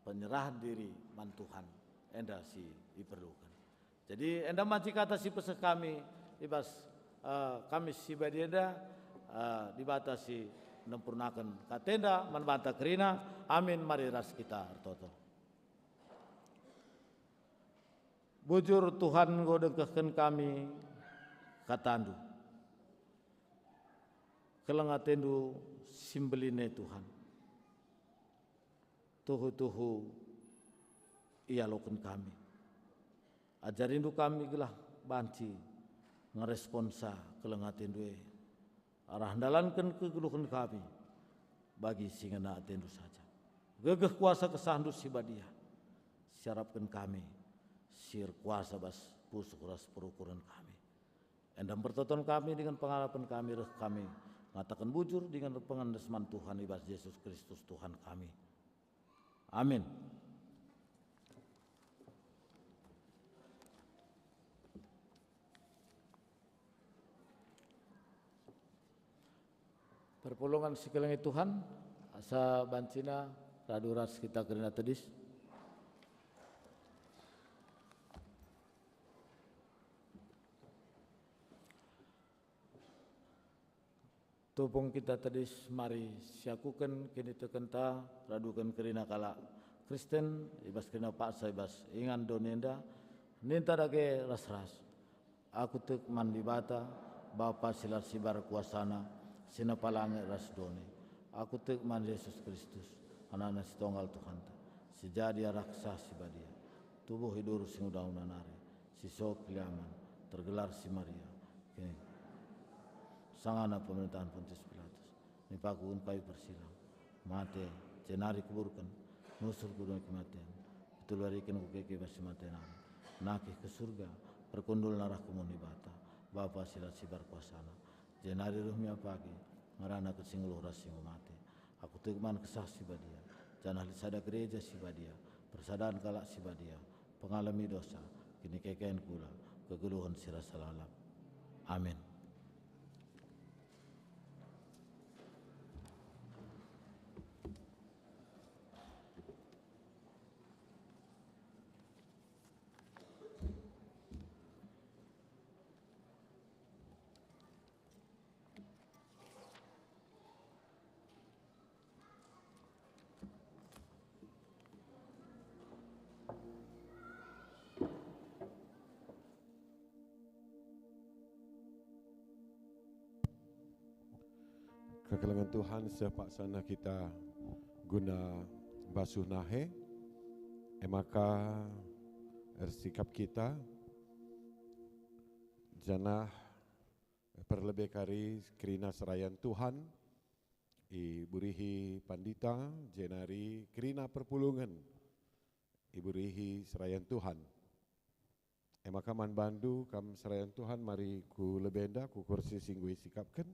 penyerahan diri man Tuhan enda si iperluken. Jadi enda banci kata si peseh kami i bas, eh, Kamis si badia enda, eh, Dibata si nempurnaken katenda man banta kerina. Amin. Mari ras kita ertoto. Bujur Tuhan, enggo dengkehken kami katandu. Keleng atendu si mbelin e Tuhan. Tuhu-tuhu ialoken kami. Ajarindu kami gelah banci ngeresponsa keleng atendu e, arah ndalanken kegeluhen kami bagi si ngena atendu saja. Gegeh kuasa kesahndu si badia, si arapken kami, si erkuasa bas pusuh ras perukuren kami. Enda mpertoton kami dingen pengarapen kami reh kami ngataken bujur dingen erpengendes man Tuhan i bas Jesus Kristus Tuhan kami. Amin. Perpulungen si kelengi Tuhan, asa bancina radu ras kita kerina tedis. Tupung kita tedis mari siakuken kinitekenta raduken kerina kalak Kristen, i bas kerina paksa i bas ingan doni enda, ninta dage ras-ras. Aku tek man Dibata, Bapa si la sibar kuasana, si nepa langit ras doni. Aku tek man Jesus Kristus, Anakna si tonggal Tuhanta, si jadi arah Kesah Si Badia, tubuh i Duru Singunda-unda nari, si seh keliamen, tergelar si Maria. Oke. Sangana pemerintahan Pontius Pilatus. Nipakuken kayu persilang. Mate, jenari kuburken. Nusur ku doni kematen. Pitu wari kin kukeke bas si mate nari. Nakih ku Surga, perkundulna arah ku muhun Dibata, Bapa si la sibar kuasana. Jenari reh me ia pagi, ngerana kin si nggeluh ras si enggo mate. Aku tek man Kesah Si Badia, janah lit sada Gereja Si Badia, persadan kalak si badia, pengalemi dosa, kinikeken kula, kegeluhen si rasa lalap. Amin. Kekelengen Tuhan, seh paksana kita guna basuh nahe, e maka ersikap kita, janah perlebe kari kerina serayan Tuhan, iburihi pandita, jenari kerina perpulungen, iburihi serayan Tuhan. E maka man bandu kam serayan Tuhan, mari ku lebenda, ku kursi si enggo isikapken.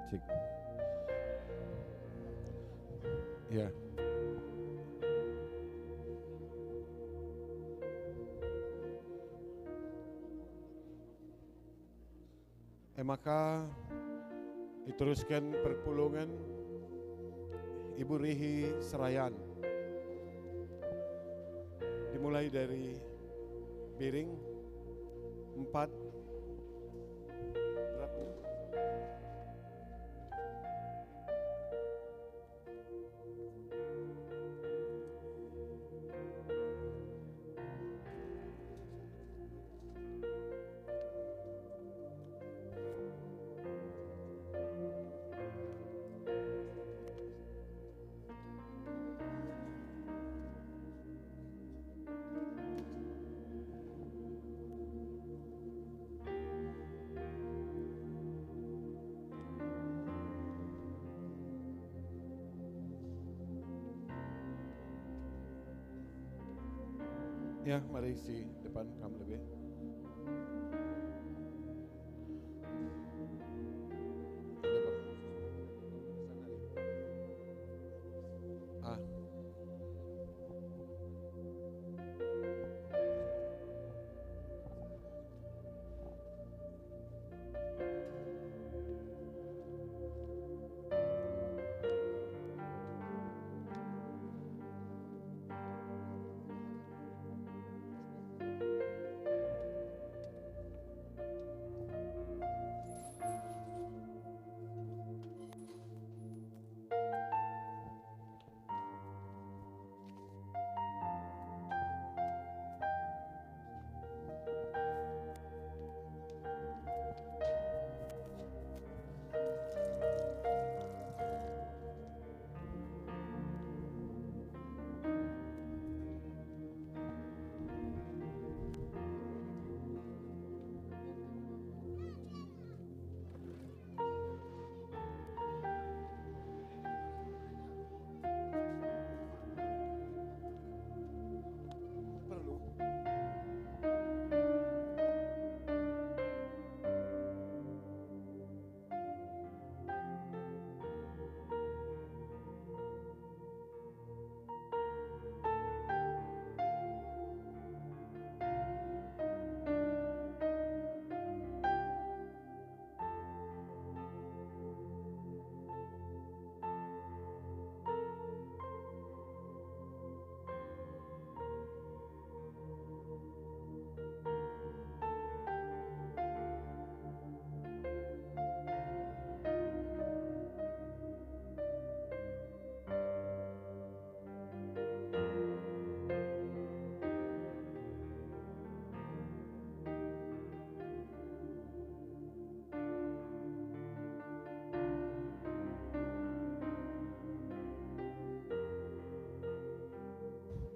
Cek. Ya. E maka iterusken perpulungen, iburihi serayan. Dimulai dari piring empat, berapa? Ya, mari si depan kam lebih. Ah.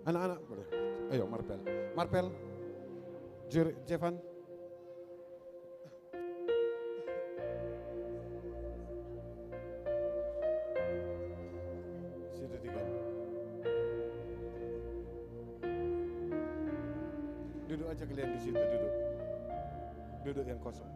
Anak-anak, boleh. Ayo, Marpel. Marpel. Jer-, Jevan. Situ tiga. Duduk aja kalian di situ, duduk. Duduk yang kosong.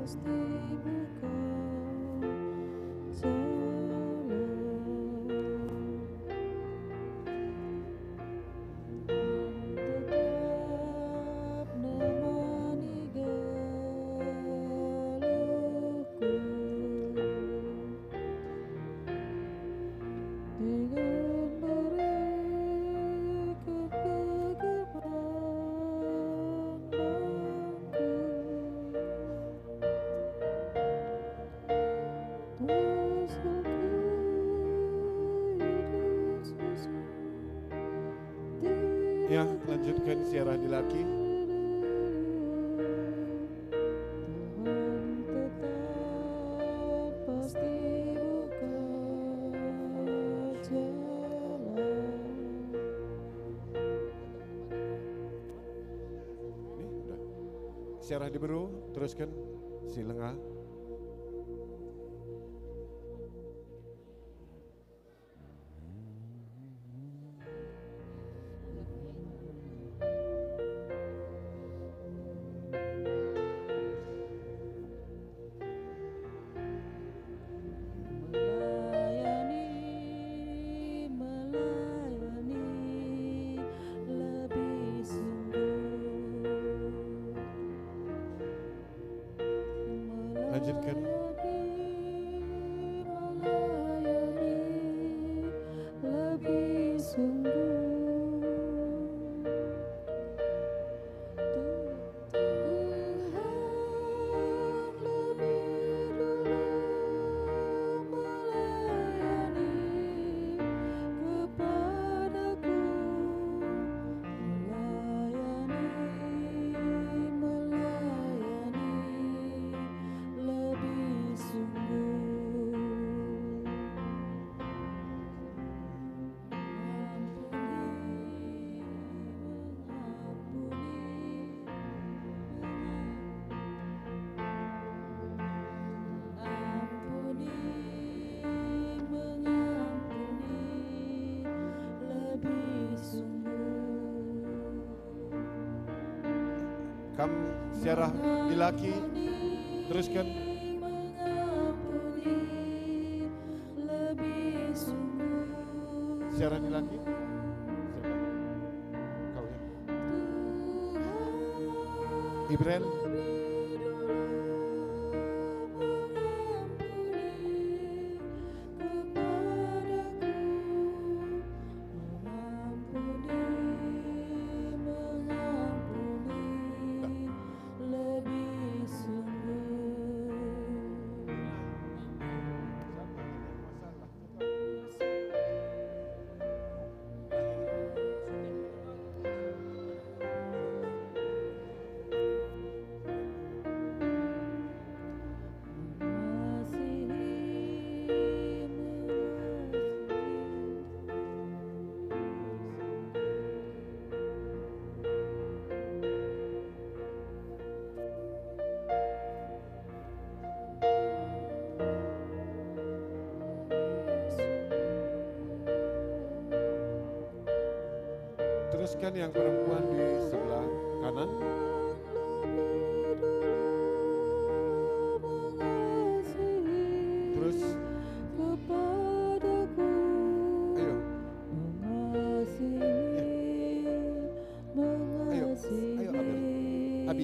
Pasti buka jalan. Tetap nemani geluhku. Dengan mereka kegemaran bangku. Ya, lanjutkan siarah dilaki. Nih, udah. Siarah diberu, teruskan si langa. Melayani, melayani lebih sungguh. Lanjutkan. Melayani lebih sungguh. Tuhan lebih dulu melayani kepadaku. Melayani, melayani lebih sungguh. Mengampuni, mengampuni, mengampuni. Mengampuni, mengampuni lebih sungguh. Kam siarah dilaki, teruskan. Mengampuni lebih sungguh. Siarah dilaki. Siapa? Kau, ya. Ibrel. Teruskan yang perempuan di sebelah kanan. Terus. Ayo. Ya. Ayo, ayo, Abi. Abi.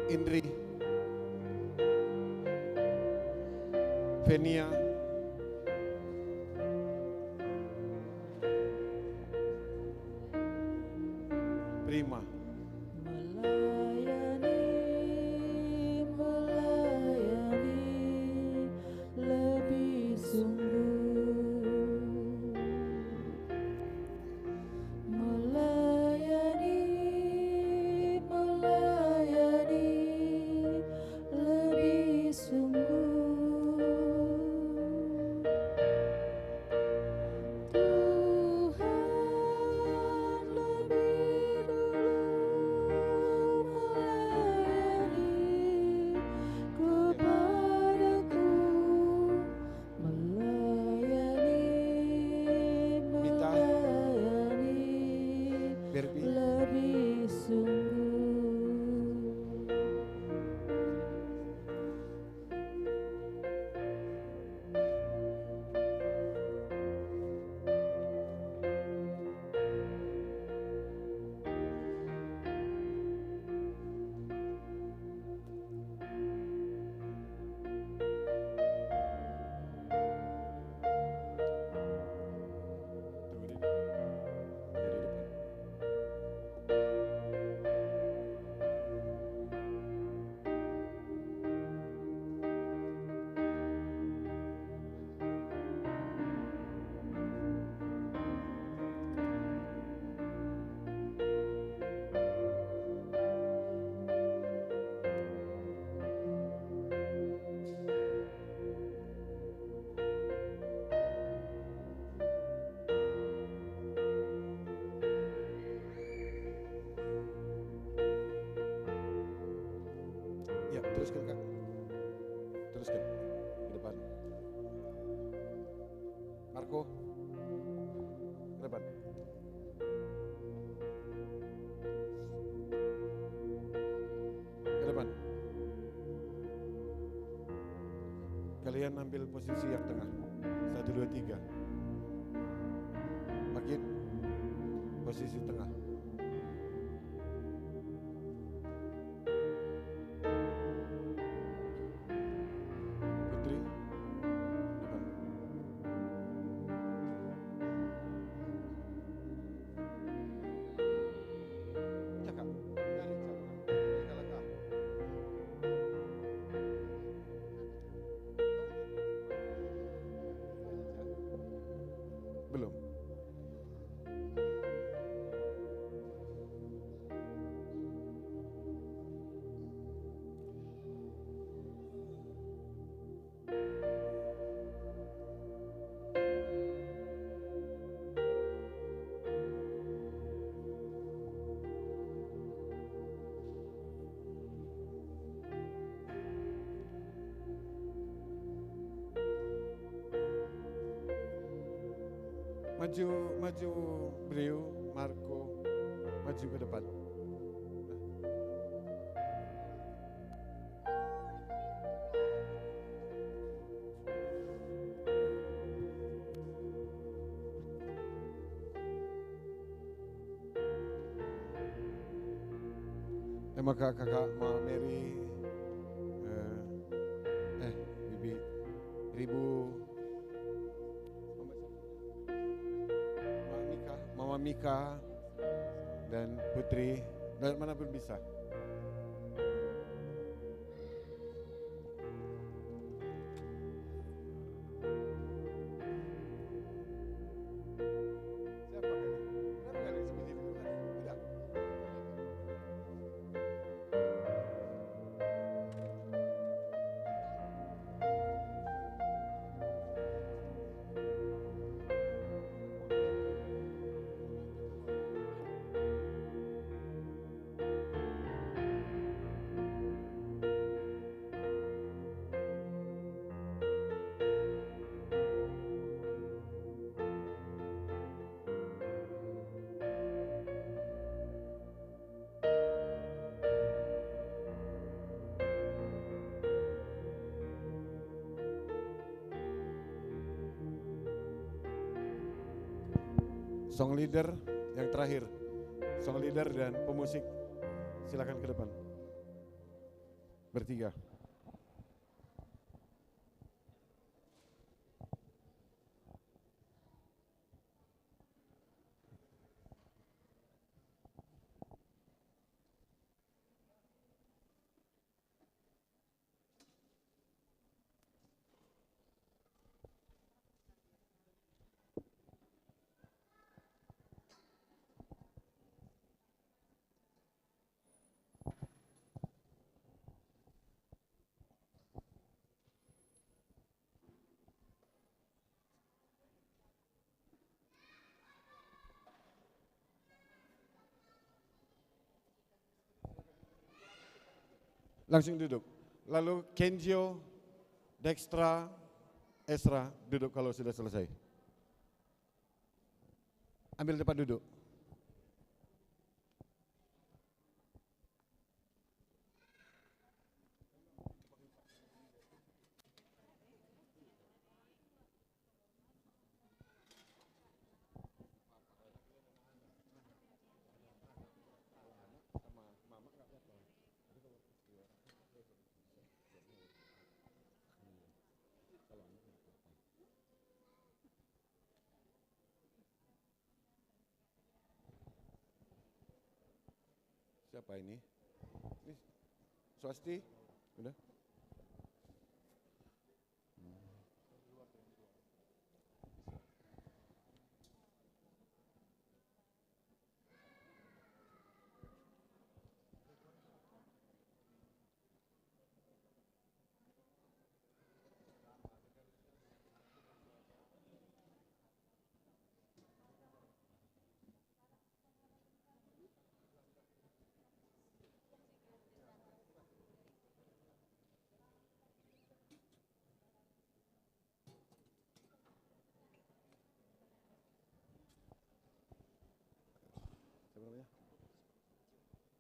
Indri. Venia. Prima. Melayani, melayani lebih sungguh. Melayani, melayani lebih sungguh. Tuhan lebih dulu Teruskan, Kak. Teruskan. Ke depan. Marco. Ke depan. Ke depan. Kalian ambil posisi yang tengah. Satu, dua, tiga. Makin posisi tengah. Putri, depan. Cakap. Dari cakap. Dari kalak ah. Belum. Maju, maju, Brio, Marco, maju ke depan. E maka kakak Mama Mary, eh, eh, Bibi Ribu, Mama Mika, Mama Mika, dan Putri, dan mana pun bisa. Siapa kali? Kenapa kali sebiji dulu kan? Udah. Song leader yang terakhir, song leader dan pemusik, silakan ke depan bertiga. Langsung duduk. Lalu Kenjo, Dextra, Esra, duduk kalau sudah selesai. Ambil tempat duduk. Siapa ini? Ini Swasti? Udah?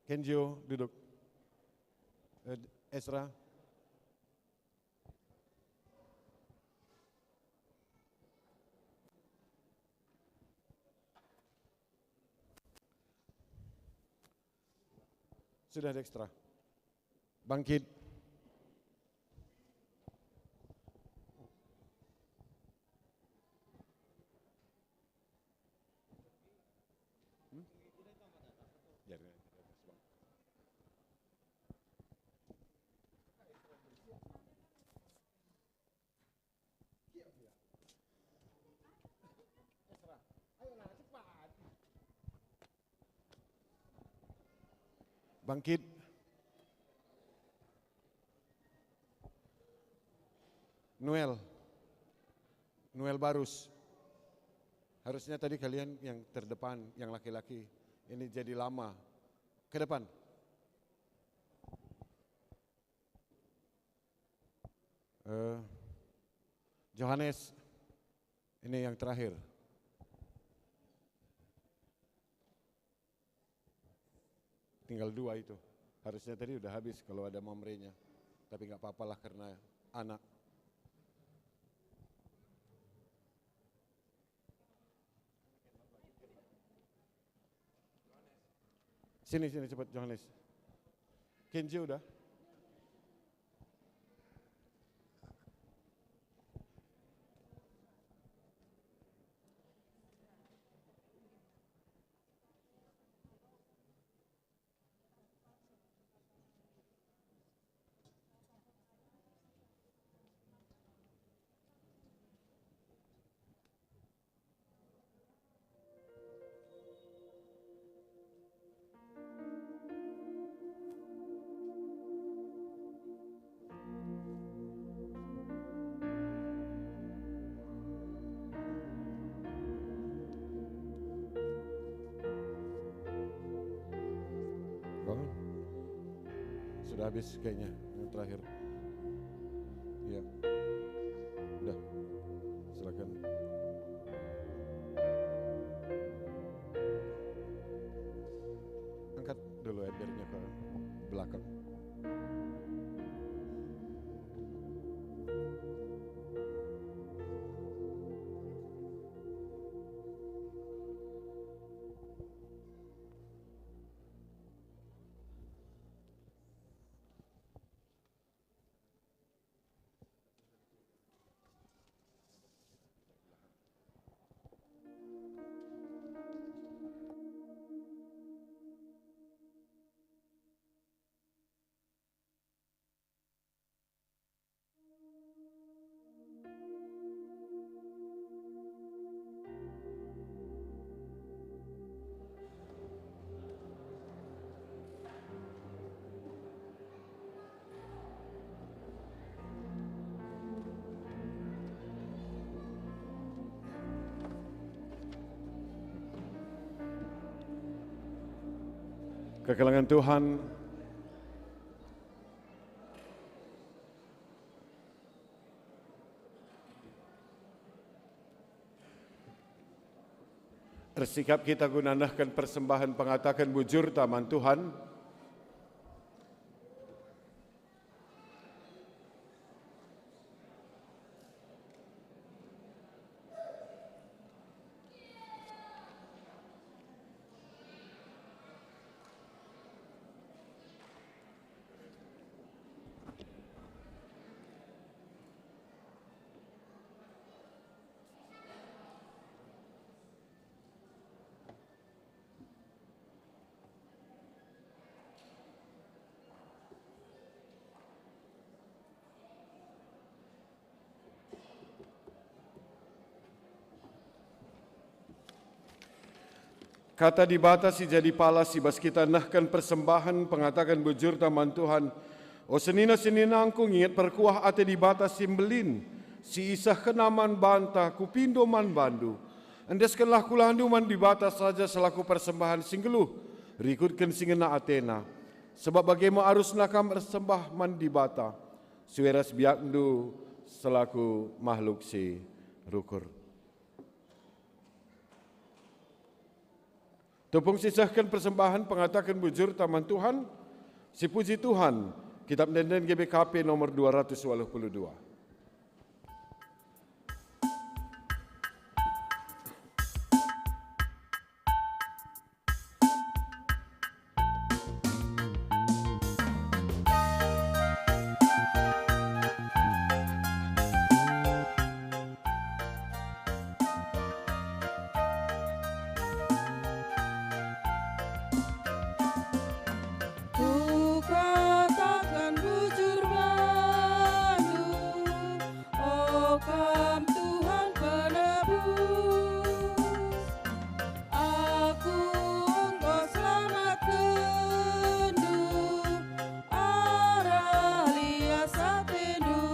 Kenjo, duduk. Eh, Ezra. Sudah, Dextra. Bangkit. Hmm? Biar, biar, biar, Bang. Bangkit. Noel. Noel Barus. Harusnya tadi kalian yang terdepan, yang laki-laki. Ini jadi lama. Ke depan. Eh, Johannes, ini yang terakhir. Tinggal dua itu. Harusnya tadi udah habis kalau ada mamrenya. Tapi nggak apa-apalah karena anak. Sini, sini cepat, Johannes. Kenji udah. Bangun. Sudah habis kayaknya yang terakhir. Iya. Udah. Silakan. Angkat dulu embernya ke belakang. Kekelengen Tuhan. Ersikap kita guna nehken persembahen pengataken bujurta man Tuhan. Kata Dibata si jadi palas i bas kita nehken persembahen pengataken bujurta man Tuhan. O senina-seninangku, nginget perkuah ate Dibata si mbelin, si isehkenNa man banta, kupindo man bandu. Endeskenlah kulahndu man Dibata saja selaku persembahen si nggeluh, rikutken si ngena ateNa. Sebab bage me arusna kam ersembah man Dibata, sue ras biakndu selaku mahluk si rukur. Tupung sisehken persembahen pengataken bujur taman Tuhan, sipuji Tuhan, Kitab Ende-enden G B K P nomor dua ratus waluh puluh dua. Kukataken bujur bandu, o Kam Tuhan Penebus, aku enggo selamatkenNdu arah lias ateNdu.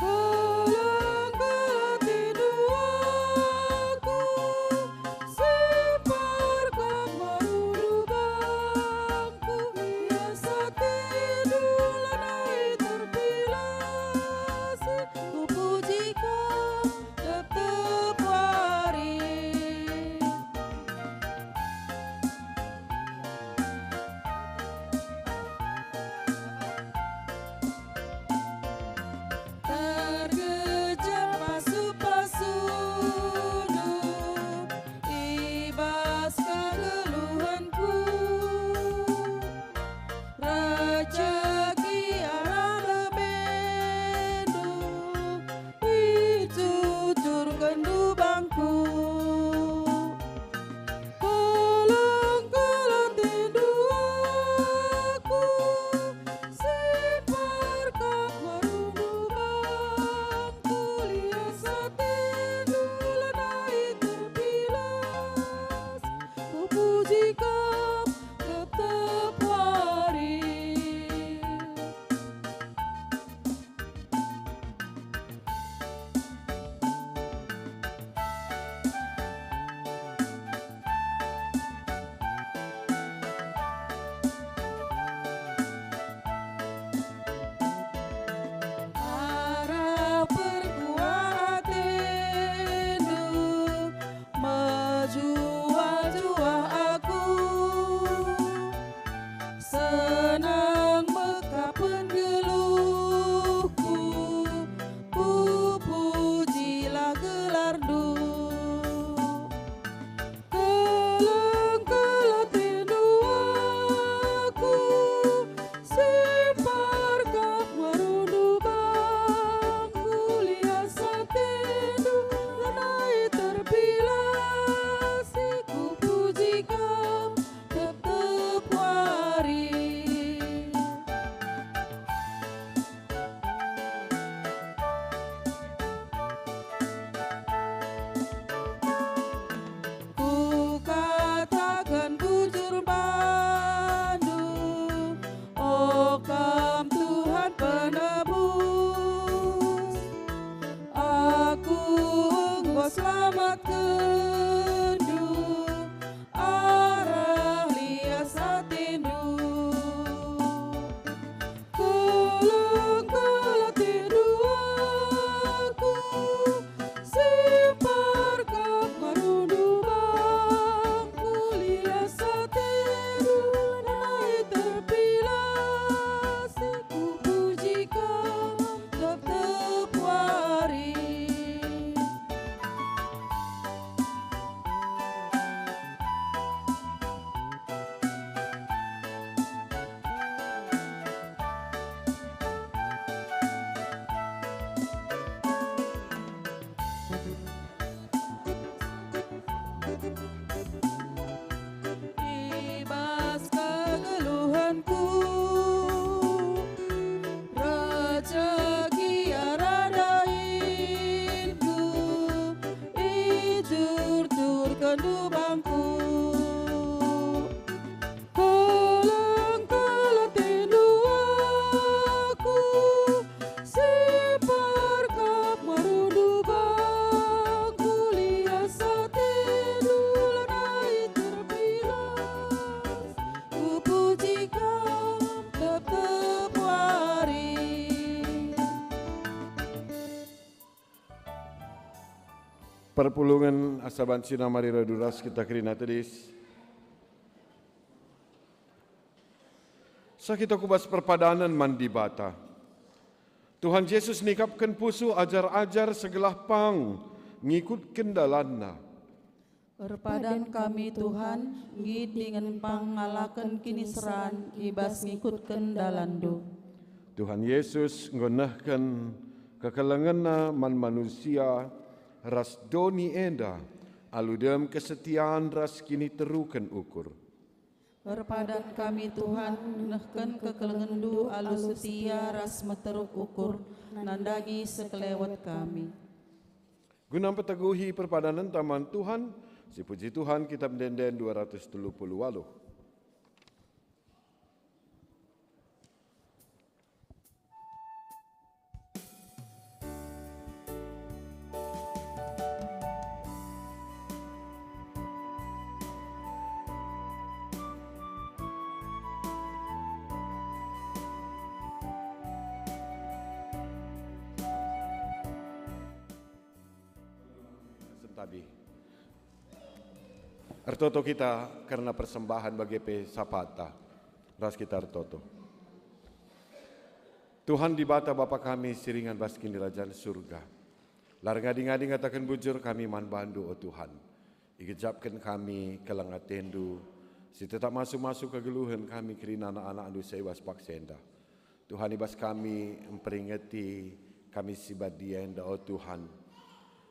Keleng-keleng ateNdu aku, si perkap merundubangku, lias ateNdu lanai terpilas, kupuji Kam tep-tep wari. Tergejap pasu-pasuNdu i bas kegeluhenku. Rejeki arah lebeNdu icucurkenNdu bangku. Keleng-keleng ateNdu aku, si perkap merundubangku, lias ateNdu lanai terpilas, kupuji Kam tep-tep wari. Arah perkuah ateNdu mejuah-juah aku, Perpulungen, asa banci mari radu ras kita kerina tedis. Sa kita ku bas perpadanen man Dibata. Tuhan Jesus nikapken pusuh ajar-ajar segelah pang ngikutken dalanNa. Erpadan kami, Tuhan, nggit dingen pang ngalaken kiniseran i bas ngikutken dalanNdu. Tuhan Jesus enggo nehken kekelengenNa man manusia ras doni enda alu dem kesetian ras kiniteruken ukur. Erpadan kami, Tuhan, nehken kekelengenNdu alu setia ras meteruk ukur, nandangi sekelewet kami. Guna mpeteguhi perpadanenta man Tuhan, sipuji Tuhan, Kitap Ende-enden dua ratus telu puluh waluh. Sentabi. Ertoto kita kerna persembahen bage pe sapata. Ras kita ertoto. Tuhan Dibata Bapa kami si ringan bas Kinirajan Surga. La erngadi-ngadi ngataken bujur kami man bandu, o Tuhan. Igejapken kami keleng atendu, si tetap masu-masu kegeluhen kami kerina anak-anakndu si e bas paksa enda. Tuhan, i bas kami mperingeti kami si badia enda, o Tuhan.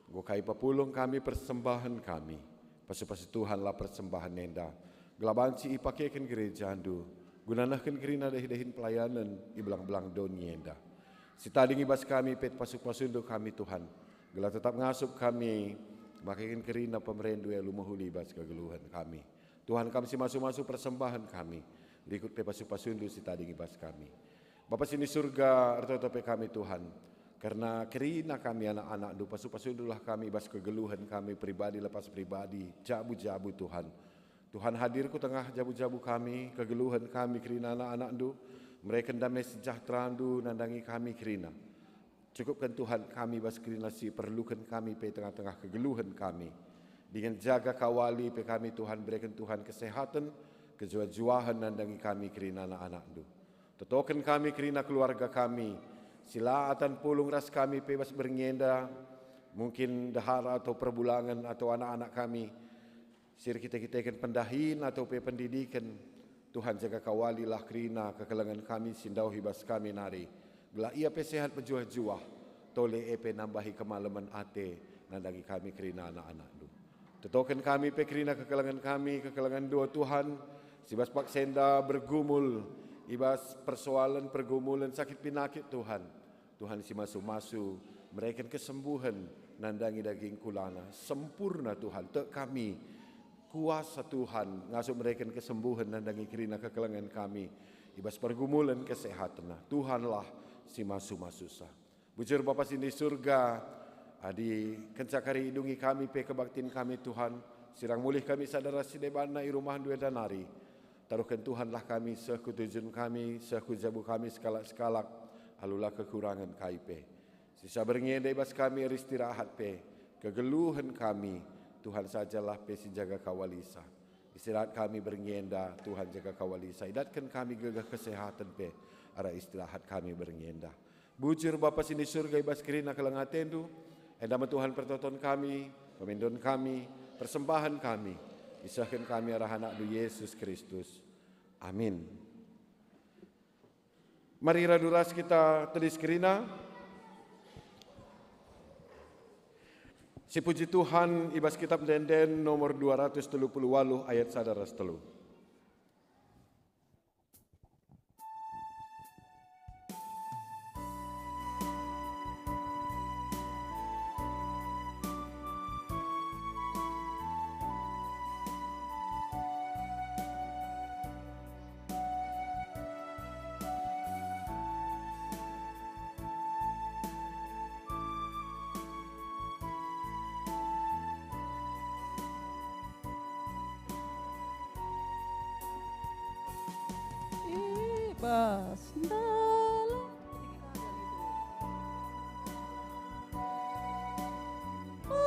Enggo kai pepulung kami persembahen kami. Pasu-pasu Tuhanlah persembahen enda, gelah banci ipakeken gerejandu guna nehken kerina dahin-dahin pelayanen i belang-belang doni enda. Si tading i bas kami pe pasu-pasundu kami, Tuhan, gelah tetap ngasup kami makeken kerina pemerendu e alu mehuli i bas kegeluhen kami. Tuhan, Kam si masu-masu persembahen kami, rikut pe pasu-pasundu si tading i bas kami. Bapa si ni Surga, ertoto pe kami, Tuhan, kerna kerina kami anak-anakNdu, pasu-pasundulah kami i bas kegeluhen kami pribadi lepas pribadi, jabu-jabu, Tuhan. Tuhan, hadir ku tengah jabu-jabu kami, kegeluhen kami kerina anak-anakNdu, mereken dame sejahteranndu nandangi kami kerina. Cukupken, Tuhan, kami bas kerina si perluken kami pe tengah-tengah kegeluhen kami. Dingen jaga kawali pe kami, Tuhan, bereken Tuhan kesehaten, kejuah-juahen nandangi kami kerina anak-anakNdu. Totoken kami kerina keluarga kami, si la atan pulung ras kami pe bas berngi enda, mungkin ndehara atau perbulangen atau anak-anak kami, si erkite-kiteken pendahin atau pe pendidiken, Tuhan, jaga kawalilah kerina kekelengen kami si ndauh i bas kami nari, gelah ia pe sehat mejuah-juah, tole e pe nambahi kemalemen ate nandangi kami kerina anak-anakNdu. Totoken kami pe kerina kekelengen kami, kekelengenNdu, o Tuhan, si bas paksa enda bergumul i bas persoalen pergumulen sakit pinakit, Tuhan. Tuhan si masu-masu mereken kesembuhen nandangi daging kulana. Sempurna Tuhan, tek kami. Kuasa Tuhan ngasup mereken kesembuhen nandangi kerina kekelengen kami i bas pergumulen kesehatenna. Tuhanlah si masu-masusa. Bujur Bapa si ni Surga, adi kenca kari idungi kami pe kebaktin kami, Tuhan, sirang mulih kami sada ras si debanna i rumahNdu enda nari. Taruhken Tuhanlah kami seh ku tujun kami, seh ku jabu kami sekalak-sekalak, alu la kekurangen kai pe. Sisa berngi enda i bas kami eristirahat pe, kegeluhen kami, Tuhan sajalah pe si jaga kawalisa. Istirahat kami berngi enda, Tuhan jaga kawalisa. Idatken kami gegeh kesehaten pe arah istirahat kami berngi enda. Bujur Bapa si ni Surga, i bas kerina keleng ateNdu, enda me Tuhan pertoton kami, pemindon kami, persembahen kami, isehken kami arah AnakNdu Yesus Kristus. Amin. Mari radu ras kita tedis kerina. Sipuji Tuhan i bas Kitap Ende-enden nomor dua ratus telu puluh waluh ayat sada ras telu. I bas dalan. O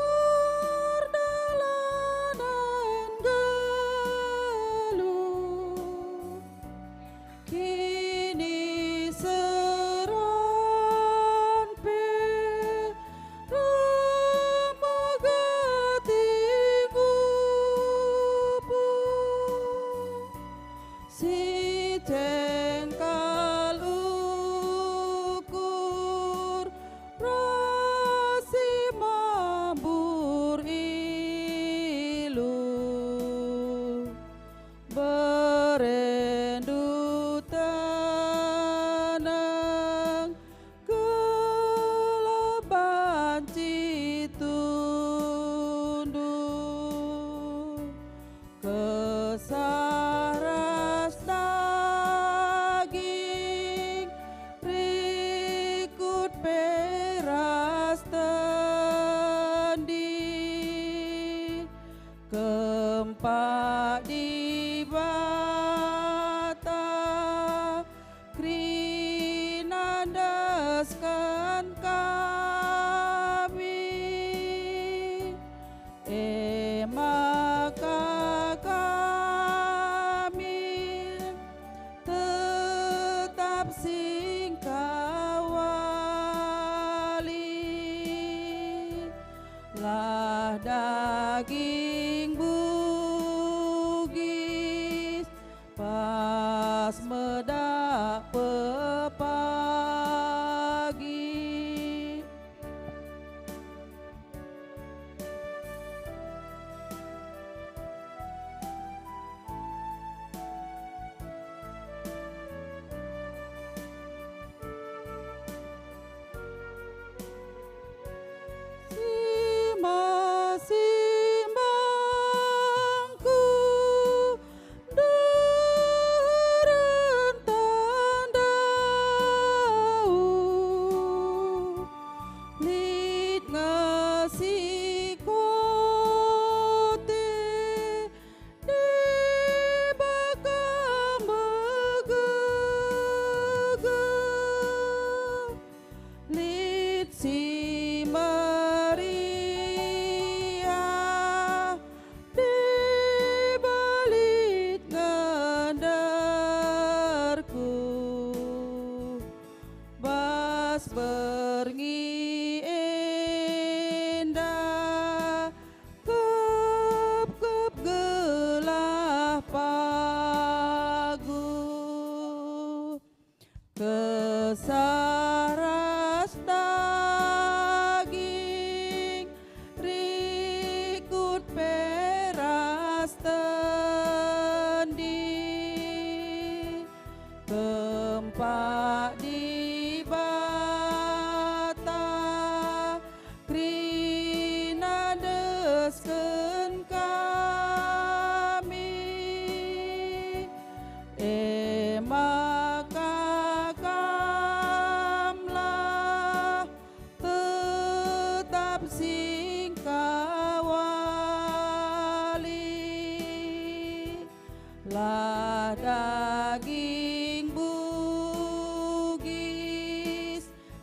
Daging Bugis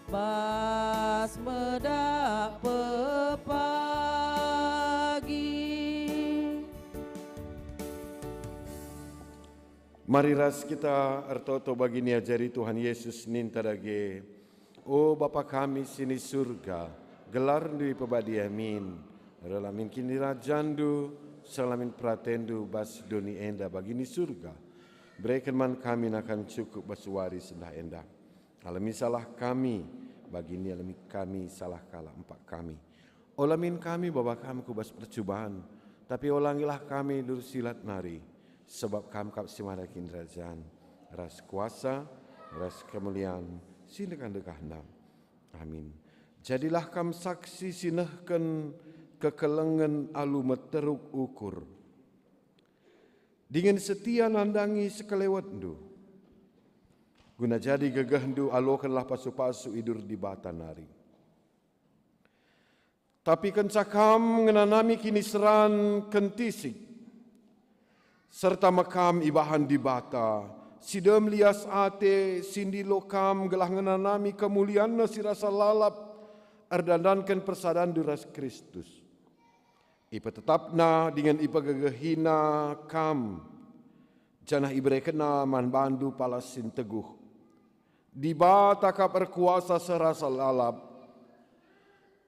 bas medak pepagi. Mari ras kita ertoto bagi niajari Tuhan Yesus ninta dage, "O Bapa kami si ni Surga, gelarNdu ipebadia min, reh la min kinirajanNdu, seh la min peratenNdu bas doni enda bagi ni Surga. Bereken man kami nakan cukup bas wari sendah enda. Alemi salah kami, bagi nialemi kami salah kalak empak kami. Ola min kami baba kam ku bas percuban, tapi olangilah kami nduri si lat nari, sebab kam kap si mada kinirajan, ras kuasa, ras kemulian, si ndekah-ndekahna. Amin. Jadilah kam saksi si nehken kekelengen alu meteruk ukur, dingen setia nandangi sekelewetndu, guna jadi gegehndu alokenlah pasu-pasu idur Dibata nari. Tapi kenca kam ngenanami kiniseran kentisik, serta me kam ibahan Dibata, si dem lias ate, si ndilo kam gelah ngenanami kemulianNa si rasa lalap erdandanken persadanndu ras Kristus. IpetetapNa dingen ipegegehina kam, janah iberekenNa man bandu palas si nteguh. Dibata kap erkuasa serasa lalap.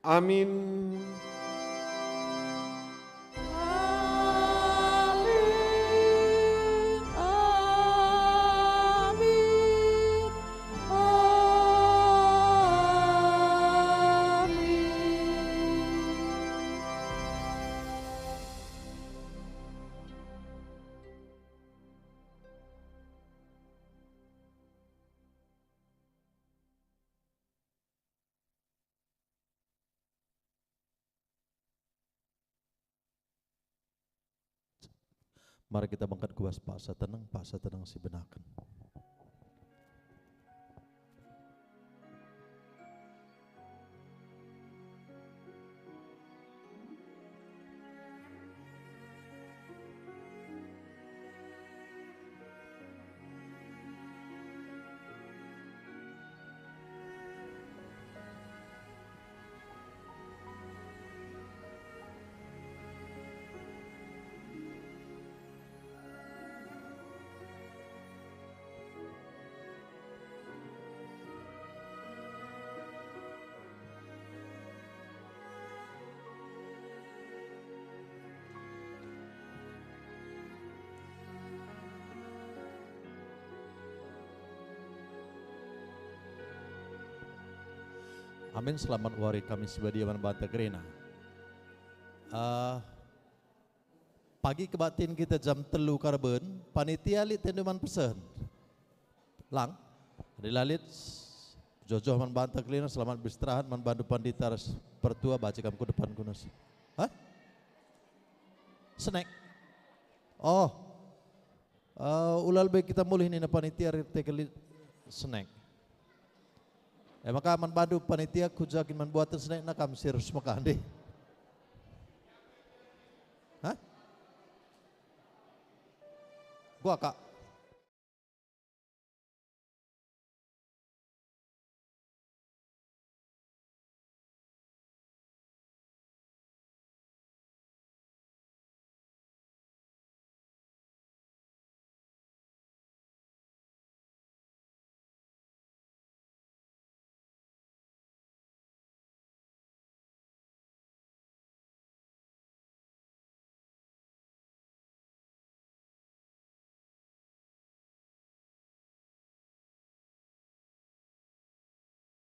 Amin. Amin. Amin. Mari kita bengket ku bas paksa teneng, paksa teneng si benaken. Amin. Selamat wari kami si badia man banta kerina. Ah, pagi kebaktin kita jam telu karaben, panitia lit tendu man pesen. Lang, adi la lit, joh-joh man banta kerina, selamat beristirahat man bandu pandita ras pertua, baci kam ku depan ku nus. Hah? Snack. Oh. Eh, ula lebe kita mulih nina panitia rikuteken lit snack. E maka man bandu panitia, kuja kin man buaten snackna kam si erus maka ndai? Hah? Kuakap.